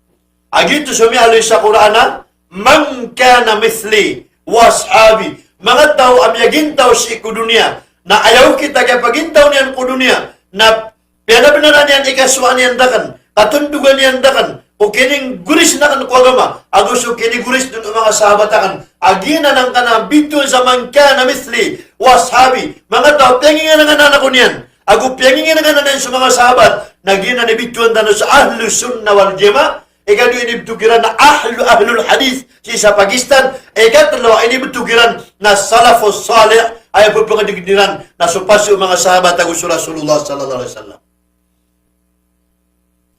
A giyoto so miyaaloy sa Qur'an a, "Man kana mithli wa ashabi." Manga taw a miyagintaw sii ko doniya, na aya okit a kiyapagintaw niyan ko doniya na piyanabnaran iyan, ikasowaan iyan rakn, katondogan iyan rakn, ko kininggoris akn ko agama ago so kininggoris dn o manga sahabat akn, a giyanan angkanan a bitowan sa man kana mithli wa ashabi, manga taw a piyangingananganan ako niyan ago piyangingananganan iyan so manga sahabat, na giyanan i bitowan tano sa ahlus sunnah wal jamaah. Ikadowa, inibto kiran na ahlu, ahlul hadith sii sa Pakistan. Ikatlo a inibto kiran na salafus salih, aya pphangdgn iran na so paso o manga sahabat ago so Rasulullah sallallahu alaihi wasallam.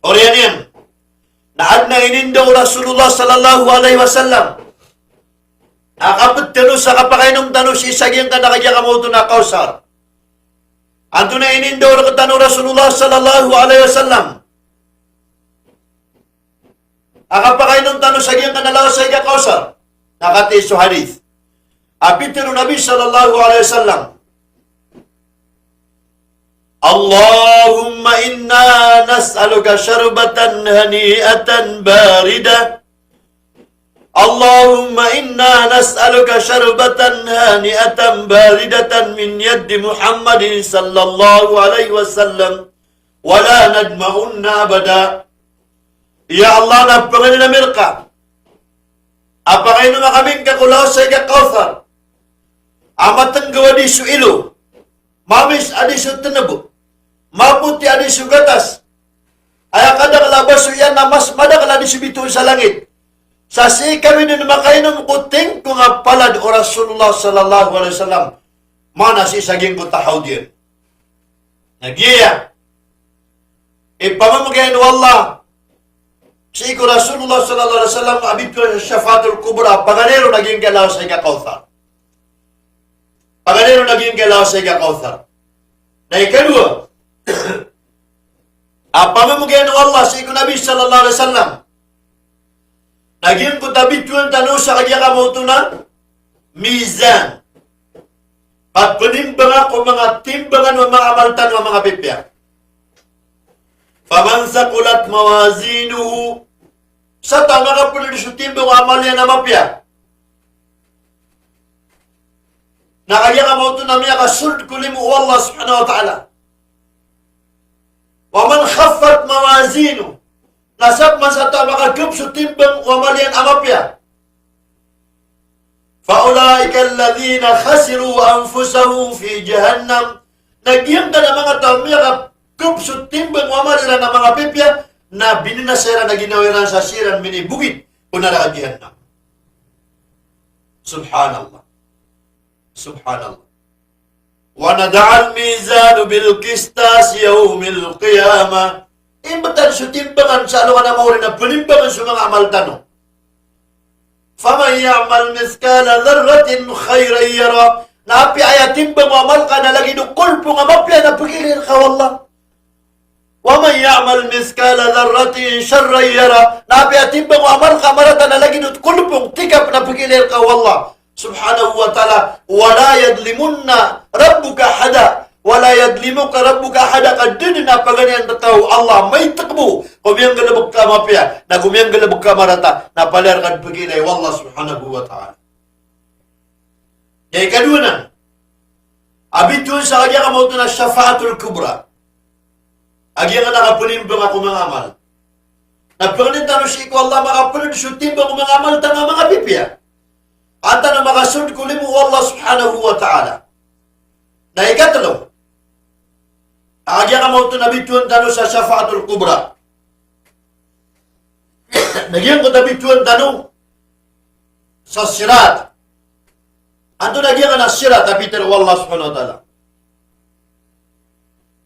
Oriyan iyan na adn a inindao o Rasulullah sallallahu alaihi wasallam a kapd tano sa kapakainom tano sii sa giyangkanan a kagiya kamaoto na Kawthar. Antonaa i inindao rktano o Rasulullah sallallahu alaihi wasallam a kapakainom tano sa giyangkanan a lawasayg a Kawthar? Na katii so hadith a pitharo o Nabi sallallahu alaihi wasallam, "Allahumma inna nas'aluka sharbatan hani'atan baridah. Allahumma inna nas'aluka sharbatan hani'atan baridatan min yaddi Muhammadin sallallahu alaihi wasallam, wa la nadma'u abada." Ya Allah, na pangnin ami rka a pakainoma kami ngka ko lawasayg a Kawthar a matnggaw a di so ilo, mamis a di so tnb, mapoti a di so gatas, aya kadakl a baso iyan na mas madakl a di so bitoon sa langit. Sa sii kami dn makainom ko tingkong a palad o Rasulullah sallallahu alaihi wasallam, maana sii sa giyangkoto a hawd iyan. Na giya i pamamgn o Allah sii ko Rasulullah sallallahu alaihi wasallam a bitowan sa shafaatul kubra, paganay ron a giyangkai a lawasayg a Kawthar. Paganay ron a giyangkai a lawasayg a Kawthar. Na ikadowa a pamamgn o Allah sii ko Nabi sallallahu alaihi wasallam na giyangkoto a bitowan tano sa kagiya kamaoto na mizan, a pnimbanga ko manga timbangan o manga amal tano a manga pipiya. Faman thaqulat mawazinuhu, sa taw a makapld so timbang o amal iyan a mapiya, na kagiya kamaoto na miyakasold ko limo o Allah subhanahu wa ta'ala. Wa man khaffat mawazinuhu, na sa pman sa taw a makagp so timbang o amal iyan a mapiya, fa ulaika alladhina khasiru anfusahum fi jahannam. Na giyangkanan a manga taw a miyakagp so timbang o amal iran a manga pipiya, na binasa iran a ginawa iran sa siran minibogit ko naraka Jahannam. Subhanallah. Subhanallah. Wa nada'ul mizana bil qistas yawmil qiyamah. Imbtad so timbangan sa alongan a maori na pnimbangan so manga amal tano. Faman ya'mal mithqala dharratin khayran yarah. Na apiya aya timbang o amal ka na lagid o kolpong a mapiya na pkiilay rka o Allah. Wa man ya'mal mithqala dharratin sharran yarah. Na apiya timbang o amal ka marata na lagid o kolpong, tikap na pkiilay rka o Allah Subhanahu wa Ta'ala. Wa la yadhlimu rabbuka ahada. Wa la yadhlimuka rabbuka ahada. Ka da dn a paganay rka o Allah, maitk bo ko miyanggalbk ka mapiya, na ko miyanggalbk ka marata, na palaya rka dn pkiilay o Allah Subhanahu wa Ta'ala. Aya ikadowa nan a bitowan sa kagiya ka maoto na shafa'atul kubra. A giyangkanan a kapnimbang ko manga amal. Na pangnin tano sii ko Allah makapnd so timbang o manga amal tano a manga pipiya. An tano makasold ko limo o Allah Subhanahu wa Ta'ala. Na ikatlo a kagiya ka maoto na bitowan tano sa shafa'atul kubra. Na giyangkoto a bitowan tano sa sirat. Antonaa giyangkanan a sirat a pitharo o Allah Subhanahu wa Ta'ala?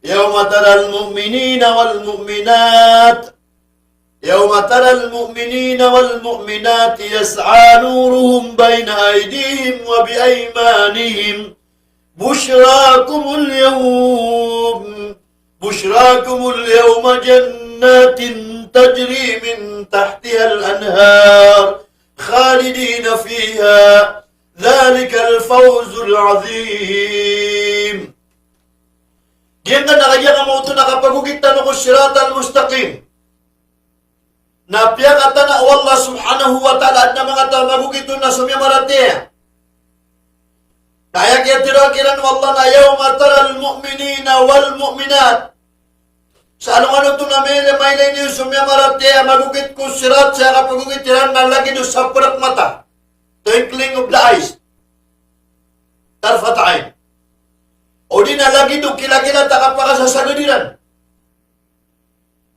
Yawma taral mu'minina wal mu'minat. Yawma taral mu'minina wal mu'minati yas'a nuruhum bayna aydihim wa bi aymanihim. Bushrakumul yawm. Bushrakumul yawma jannatin tajri min tahtihal anhar. Khalidina fiha. Dhalikal fawzul azim. Giyangkanan a kagiya ka maoto na kapagokit tano ko siratal mustaqim. Na piyakatana o Allah Subhanahu wa Ta'ala a adn a manga taw a magokit on na so miyamaratiyaya. Na aya kiyatharo kiran o Allah na yawma taral mu'minina wal mu'minat. Sa alongan oto na mailay, mailay niyo so miyamaratiyaya a magokit ko sirat sa aya kapagokit iran na lagid o saprak mata. Twinkling of the eyes. Tarfat ayn. O di na lagid o kilakila ta kapakasasagad iran.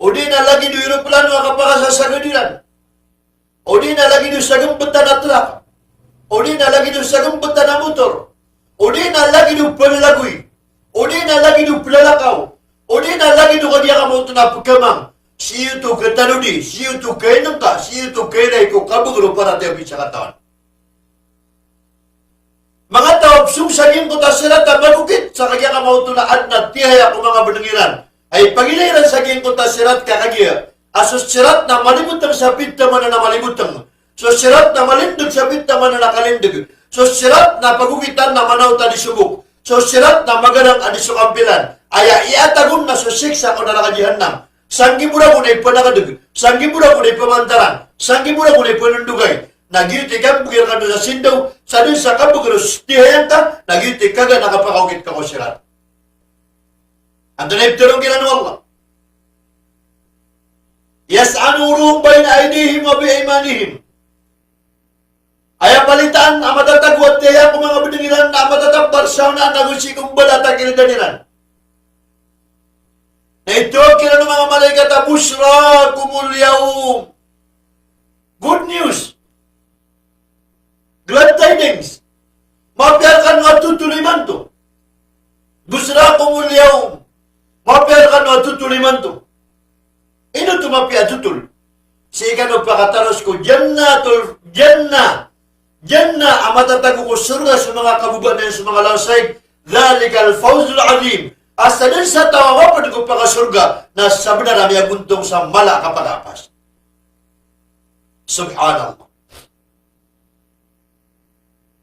O di na lagid o eroplano a kapakasasagad iran. O di na lagid o sagmbtan a trak. O di na lagid o sagmbtan a motor. O di na lagid o plalagoy. O di na lagid o plalakaw. O di na lagid o kagiya ka maoto na pkamang. Sii oto katanodi, sii oto kainngka, sii oto kailay ko kabagr o paratiyaya o sakataw. Manga taw a psong sa giyangkoto a sirat a magokit sa kagiya ka maoto na adn a tihaya ko manga bnng iran a ipagilay iran sa giyangkoto a sirat ka kagiya a so sirat na malibotng sa pithamanan a malibotng. So sirat na malindg sa pithamanan a kalindg. So sirat na pagokitan na manaw ta di so bok. So sirat na magarang a di so kampilan. Aya iyatag on na so siksa ko naraka Jahannam. Sanggibo ragon a ipanakdg, sanggibo ragon a ipamantaran, sanggibo ragon a ipanondogay. Na giyoto i kabagr kano sa sindaw, sa dn sa kabagr o tihaya ngka, na giyoto i kaga na kapakaokit ka ko sirat. Antonaa i pitharo kiran o Allah? Yas'a nuruhum bayna aydihim wa bi aymanihim. Aya palitaan a matatago a tihaya ko manga bnng iran na matatabar sa onaan ago sii ko mbala a takildan iran. Na itharo kiran o manga malaikat a bushrakumul yawm. Good news. Glad tidings. Mapiya rkano a totol imanto. Bushrakumul yawm. Mapiya rkano a totol imanto. Ino oto mapiya a totol? Sii kano pakataros ko jannatul, jannah. Jannah a matatago ko sorga so manga kababaan iyan so manga lawasaig. Dhalikal fawzul azim. A sadn sa taw a mapd ko pakasorga na sabnar a miyagontong sa mala a kapakaapas. Subhanallah.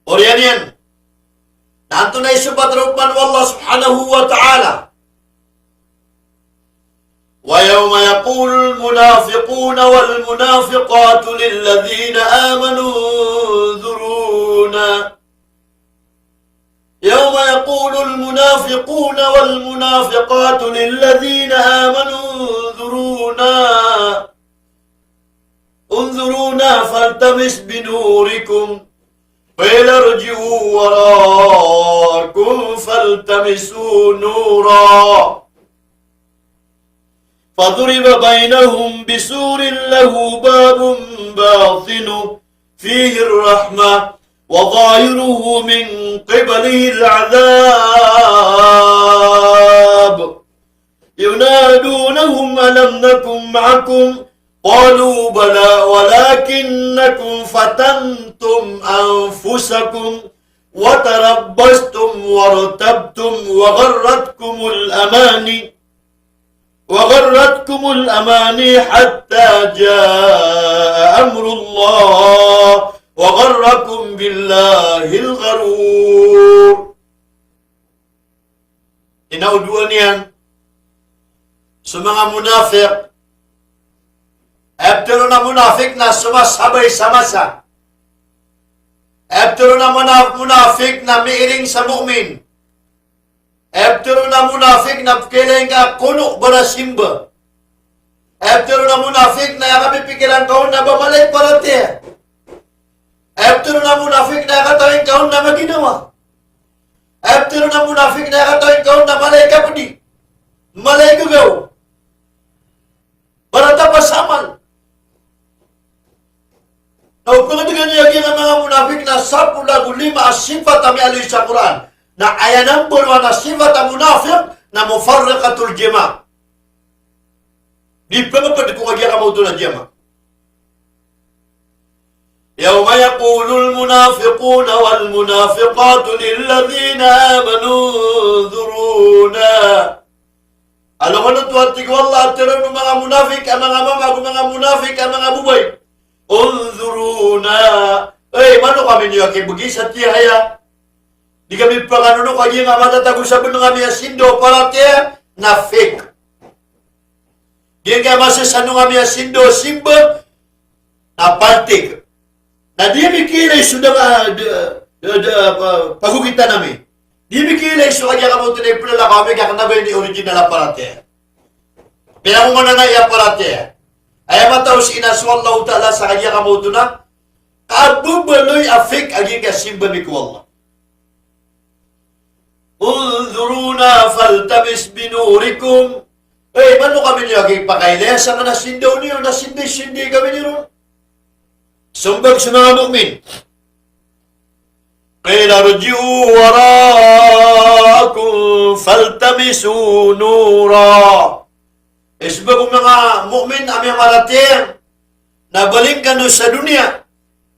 Oriyan iyan na antonaa i sobat roo pman o Allah Subhanahu wa Ta'ala? Wa yawma yaqulul munafiquna wal munafiqatu lilladhina amanu unzuruna. Yawma yaqulul munafiquna wal munafiqatu lilladhina amanu unzuruna. Unzuruna faltamis binurikum. Qila irji'u wara'akum faltamisu nura. فضرب بينهم بسور له باب باطنه فيه الرحمة وظاهره من قبله العذاب. ينادونهم ألم نكن معكم؟ قالوا بلى ولكنكم فتنتم أنفسكم وتربصتم وارتبتم وغرتكم الأماني وغرتكم الأماني حتى جاء أمر الله وغركم بالله الغرور. Ino dowa niyan so manga munafik. Aya ptharoon a munafik na so masabay sa masa. Aya ptharoon a muna-, munafik na miiring sa mu'min. Aya ptharoon a munafik na pkhailay ngka kono bala simba. Aya ptharoon a munafik na aya kapipikiran ka on na ba mala i paratiyaya. Aya ptharoon a munafik na aya katawi ngka on na maginawa. Aya ptharoon a munafik na aya katawi ngka on na mala i kapdi, mala i gagaw, mala i tapas a amal. Na o pngadgan iyan a giyangkai a manga munafik na sapolo ago lima a sifat a miyaaloy sa Qur'an. Na aya number one a sifat a munafik na mufarraqatul jama'. Di pphangapd ko kagiya kamaoto na jama'. يوم يقول المنافقون والمنافقات للذين آمنوا انظرونا. Alongan oto a tig o Allah a tharoon o manga munafik a manga mama ago manga munafik a manga babay, انظرونا. Ey, mano kami niyo a kibgi sa tiyahaya. Di kami pphangano ko kagiya matatago sa bnar ami a sindaw a paratiyaya na fake. Giyangkai a masasanong ami a sindaw a simba na paltik. Na di ami khailay so da, da, da, da, pa-, pagogitan ami. Di ami khailay so kagiya kamaoto na iplalakaw ami ka kna ba ini original a paratiyaya. Piyangongona na iya paratiyaya. Aya matao sii na so Allahu Ta'ala sa kagiya kamaoto na kababaloy a fake a giyangkai a simba ami ko Allah. انظرونا فالتمس بنوركم. Ey, mano kami niyo a kipakailay sa kna sindaw niyo, na sinday-sinday kami niyo ron. Sombag so manga mu'min. قيل ارجعوا وراءكم فالتمسوا نورا. Ey, sombag o manga mu'min a miyamaratiyaya, na baling kano sa doniya,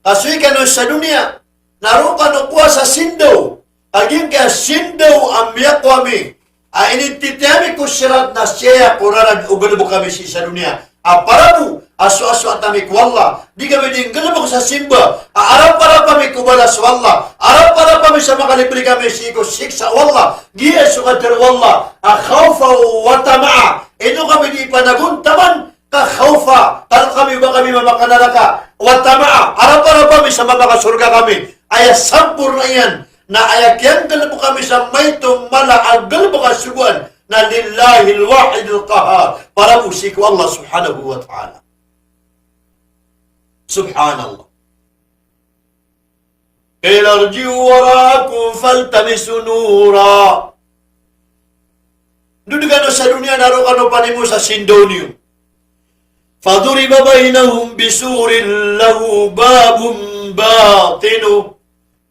kasoy kano sa doniya, na roo kano kowa sa sindaw, a giyangkai a sindaw a miyakowa ami a inititiya ami ko sirat na siyaya ko rarad o galbk ami sii sa doniya. A para bo a soasoat ami ko Allah, di kami di nggalbk sa simba, a arap-arap ami ko balas o Allah, arap-arap ami sa makalibri kami sii ko siksa o Allah. Giya so katharo o Allah a khawfan wa tama'a. Ino kami di panagontaman ka khawfa, ka kami ba kami mamakanaraka, wa tama'a, arap-arap ami sa mamakasorga kami. Aya samporna iyan na aya kiyanggalbk ami sa maito mala a galbk a sogoan na lillahil wahidil qahhar, para bo sii ko Allah subhanahu wa ta'ala. Subhanallah. قيل ارجعوا وراءكم فالتمسوا نورا. Dod kano sa doniya na roo kano panimo sa sindaw niyo. فضرب بينهم بسور له باب باطنه.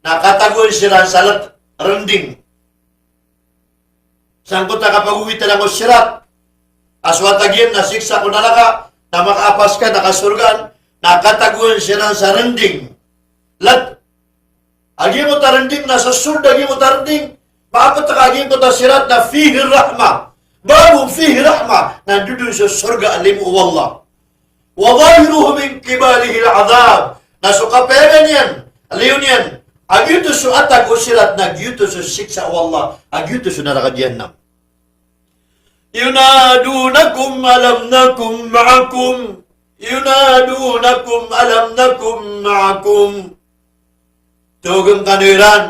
Na katagoan siran sa lt, rnding. Sangkoto a kapagowitan ko sirat a so atag iyan na siksa ko naraka, na makaapas ka na kasorgaan, na katagoan siran sa rnding. Lt. A giyangkoto a rnding na so sold a giyangkoto a rnding, maapta ka a giyangkoto a sirat na فيه رحمة. باب فيه رحمة. Na dodon so sorga a limo o Allah. وظاهره من قبله العذاب. Na so kapayagan iyan, liyo niyan, a giyoto so atag o sirat na giyoto so siksa o Allah, a giyoto so naraka Jahannam. ينادونكم ألم نكن معكم. ينادونكم ألم نكن معكم. Tawagn kano iran.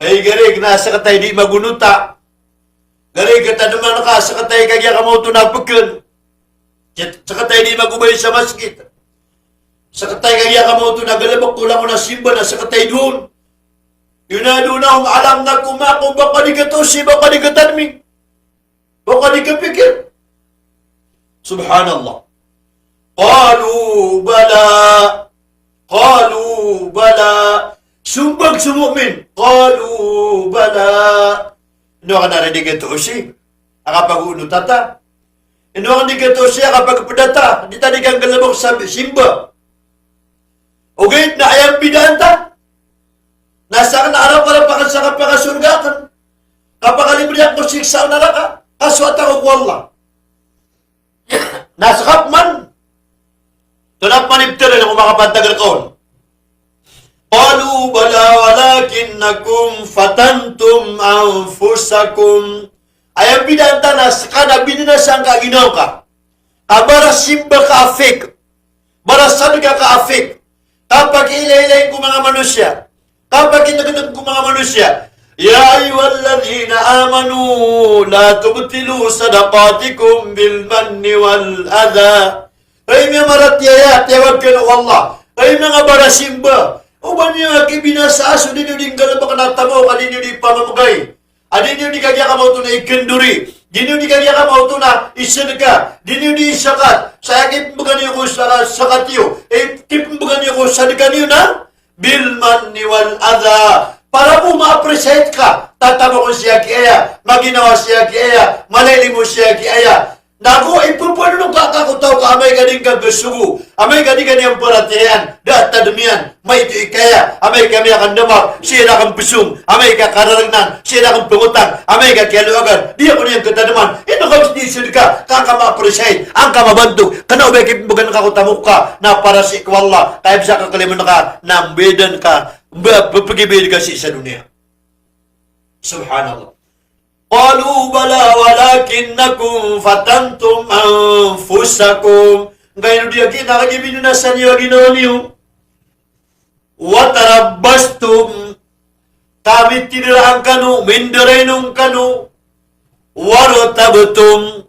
Ay, garig na sktay di magonota. Garig ka tadman ka, sktay kagiya kamaoto na pkn. Sktay di magobay sa masgit. Sktay kagiya kamaoto na galbk ko langon a simba na sktay doon. ينادونهم ألم نكن معكم, ba ka di katao si, ba ka di katadmi. Ba ka di kapikir. Subhanallah. Qalu bala. Qalu bala. Sombag so mu'min. Qalu bala. Ino ka na di katosi a kapagoonot ta? Ino ka di katosi a kapagpeda ta? Di ta di kanggalebek sa simba. Ogaid na aya mbidaan ta na sakn a arap-arap akn sa kapakasorga akn, kapakalibre akn ko siksa o naraka, ka so wata ko ko Allah. Na skap man, tonaa pman i btad ko makapantag rka on. Qalu bala walakinnakum fatantum anfusakum. Aya mbidaan ta na ska na binasa ngka ginawa ngka. Ka barasimba ka a fake. Barasadka ka a fake. Kapakiilaylay ko manga manosiya. Kapakinegteg ko manga manosiya. Ya ayyuhalladhina amanu la tubtilu sadaqatikum bil manni wal adha. Hay manga maratiyaya, tiyawag kano o Allah. Hay manga barasimba. O ba niyo a kibinasa so di niyo di nggalebek na tamok a di niyo di pamamgay. A di niyo di kagiya kamaoto na ikendori. Di niyo di kagiya kamaoto na isadka. Di niyo di isakat. Sa aya kipembegan iyo ko sa-, sakat iyo. Eh, kipembegan iyo ko sadka niyo na bil manni wal adha. Para bo ma-appreciate ka. Tatamokn siya ki aya. Maginawa siya ki aya. Malaylimo siya ki aya. Nago ipepenolong ka ko taw ka amay ka di ngka gasogo, amay ka di ka niyan paratiyayaan, da a tadem iyan, maito i kaya, amay ka miyakandamar, sii rakn pesong, amay ka kararagnan, sii rakn pengotang, amay ka kiyaloagan, di ako niyan katademan, ino ka di sedka, ka angka ma-appreciate, angka mabantog, kna o ba kipembegan ka ko tamok ka, na para sii ko Allah, ka aya bes a kakaliman ka, na mbedan ka, mba, pepegibid ka sii sa doniya. Subhanallah. Qalu bala walakinnakum fatantum anfusakum. Ngkaino di aki na kagiya binasa niyo a ginawa niyo. Wa tarabbastum. Ka mitideraan kano, mindarainong kano. Wartabtum.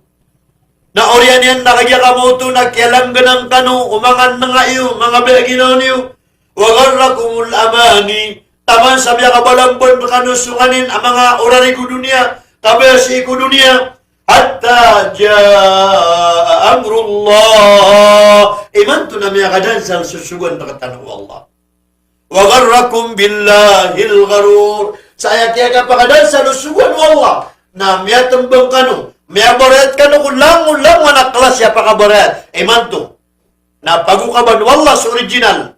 Na oriyan iyan na kagiya kamaoto na kiyalangganan kano o manga nanga iyo, manga ba a ginawa niyo. Wa gharrakumul amani. Taman sa miyakabalamban rekano so nganin a manga orari ko doniya, kabaya sii ko doniya. Hatta jaa amrullah. Imanto na miyakadansal so sogoan rektano o Allah. Wa gharrakum billahil gharur. Sa aya kiyakapakadansal o sogoan o Allah na miyatembang kano, miyabarayat kano ko langolangon a klasi a pakabarayat. Imanto na pagokaban o Allah so original.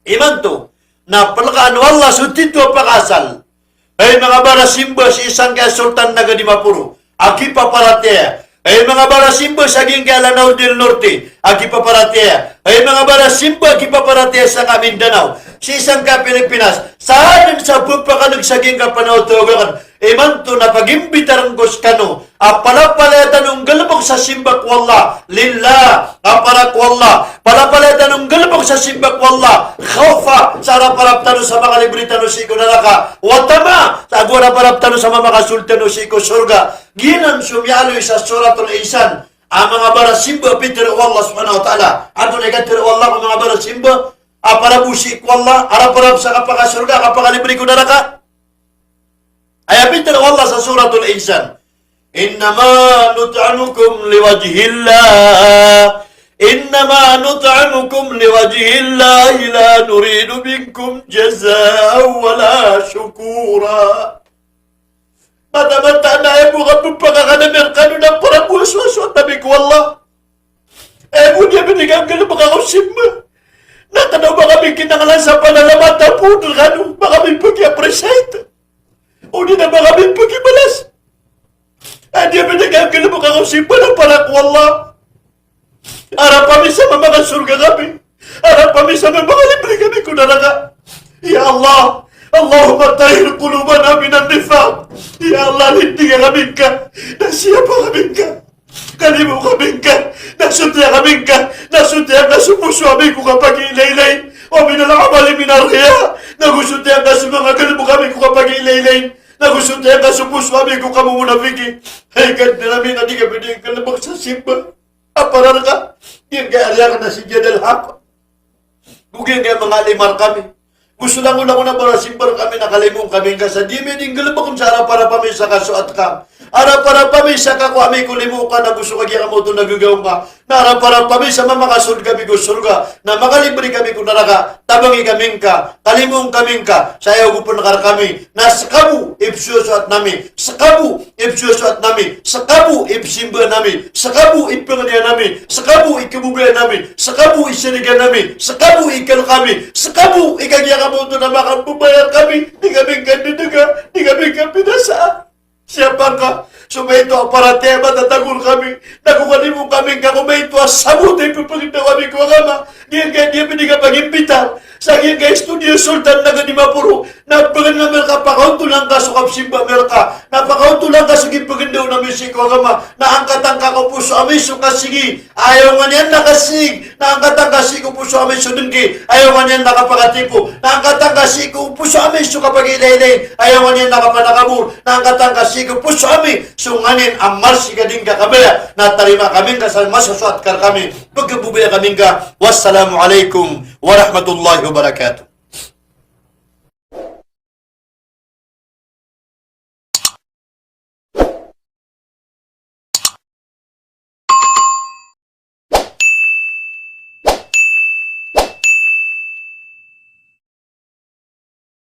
Imanto na pelekaan o Allah so tito a pakaasal. Hay manga barasimba sii sangkaya Sultan Naga Dimaporo a kipaparatiyaya. Hay manga barasimba sa giyangkaya Lanao del Norte a kipaparatiyaya. Hay manga barasimba a kipaparatiyaya sangkaya Mindanao, sii sangkaya Pilipinas. Sa aden sa pepakaneg sa giyangkaya panaw a tawag akn. Imanto na pagimbitaren ko sekano a palapalaya tano nggalebek sa simba ko Allah lillah, a para ko Allah. Palapalaya tano nggalebek sa simba ko Allah khawfa, sa araparap tano sa makalibre tano sii ko naraka, wa tama, sa ago araparap tano sa mamakasold tano sii ko sorga. Giyanan so miyaaloy sa Suratul Insan a manga barasimba a pitharo o Allah subhanahu wa ta'ala. Antonaa i katharo o Allah ko manga barasimba a para bo sii ko Allah, araparap sa kapakasorga, kapakalibre ko naraka? Aya pitharo o Allah sa Suratul Insan, "Innama nut'imukum liwajhillah. Innama nut'imukum liwajhillah la nuridu minkum jazaan wala shukura." Mataan-mataan a aya bo kapepakakadami rekano na para bo a so, so tabi ko Allah. Aya bo di a binigan ka na ba ka ko simba. Na kna o ba kami kinanglan sa panalamat a photo rekano, ba kami pag-appreciate. O di na ba kami pag-ibalas. Aya di a binigan ka na ba ka ko simba na para ko Allah. Arap ami sa mamakasorga kami. Arap ami sa mamakalimri kami ko naraka. Ya Allah, Allahumma tahhir qulubana minan nifaq. Ya Allah, lindinga kami ngka na siyapa kami ngka. Kalimo kami ngka, na sotiya kami ngka, na sotiya ngka so poso ami ko kapagiilaylay. Wa minal amali minar riya, na go sotiya ngka so manga galebek ami ko kapagiilaylay. Na go sotiya ngka so poso ami ko kamomonafiki. Hay Kadnan ami, na di kami di nggalebek sa simba a para rka. Giyangkaya ari akn a si Jadal Haq. Go giyangkaya manga alim rkami. Go so langon-langon a ba simba rkami na kalimo kami ngka sa di ami di nggalbkn sa araparap ami sa kasoat ka. Araparap ami sa kakowa ami ko limo ka na go so kagiya ka maoto na gagaw ngka. Na araparap ami sa mamakasold kami ko sorga, na makalibre kami ko naraka, tabangi kami ngka, kalimo kami ngka, sa aya ogopan ka rkami, na ska bo i psosoat nami, ska bo i psosoat nami, ska bo i psimba nami, ska bo i pangnia nami, ska bo i kababaya nami, ska bo i sariga nami, ska bo i kal kami, ska bo i kagiya ka maoto na makapabaya kami, di kami ngka dadaga, di kami ngka pinasaa. Siyapa ngka so maito a paratiyaya a matatago rkami, na go kalimo kami ngka ko maito a sabot a ipphagndao ami ko agama. Giyangkai di ami di kapagimbitar sa giyangkai studio Sultan Naga Dimaporo, na pagn ami rka, pakaotolan ka so kapsimba ami rka, na pakaotolan ka so kipagndao ami sii ko agama, na angkatan ka ko poso ami so kasigi, aya ongka niyan na kasig, na angkatan ka sii ko poso ami so dngki, aya ongka niyan na kapakatipo, na angkatan ka sii ko poso ami so kapagilaylay, aya ongka niyan na kapanakabor, na angkatan ka sii ko poso ami so nganin a marsi ka di ngka kabaya, na tarima kami ngka sa masosoat ka rkami, pkhababaya kami ngka. Wassalamu alaikum warahmatullahi wabarakatuh.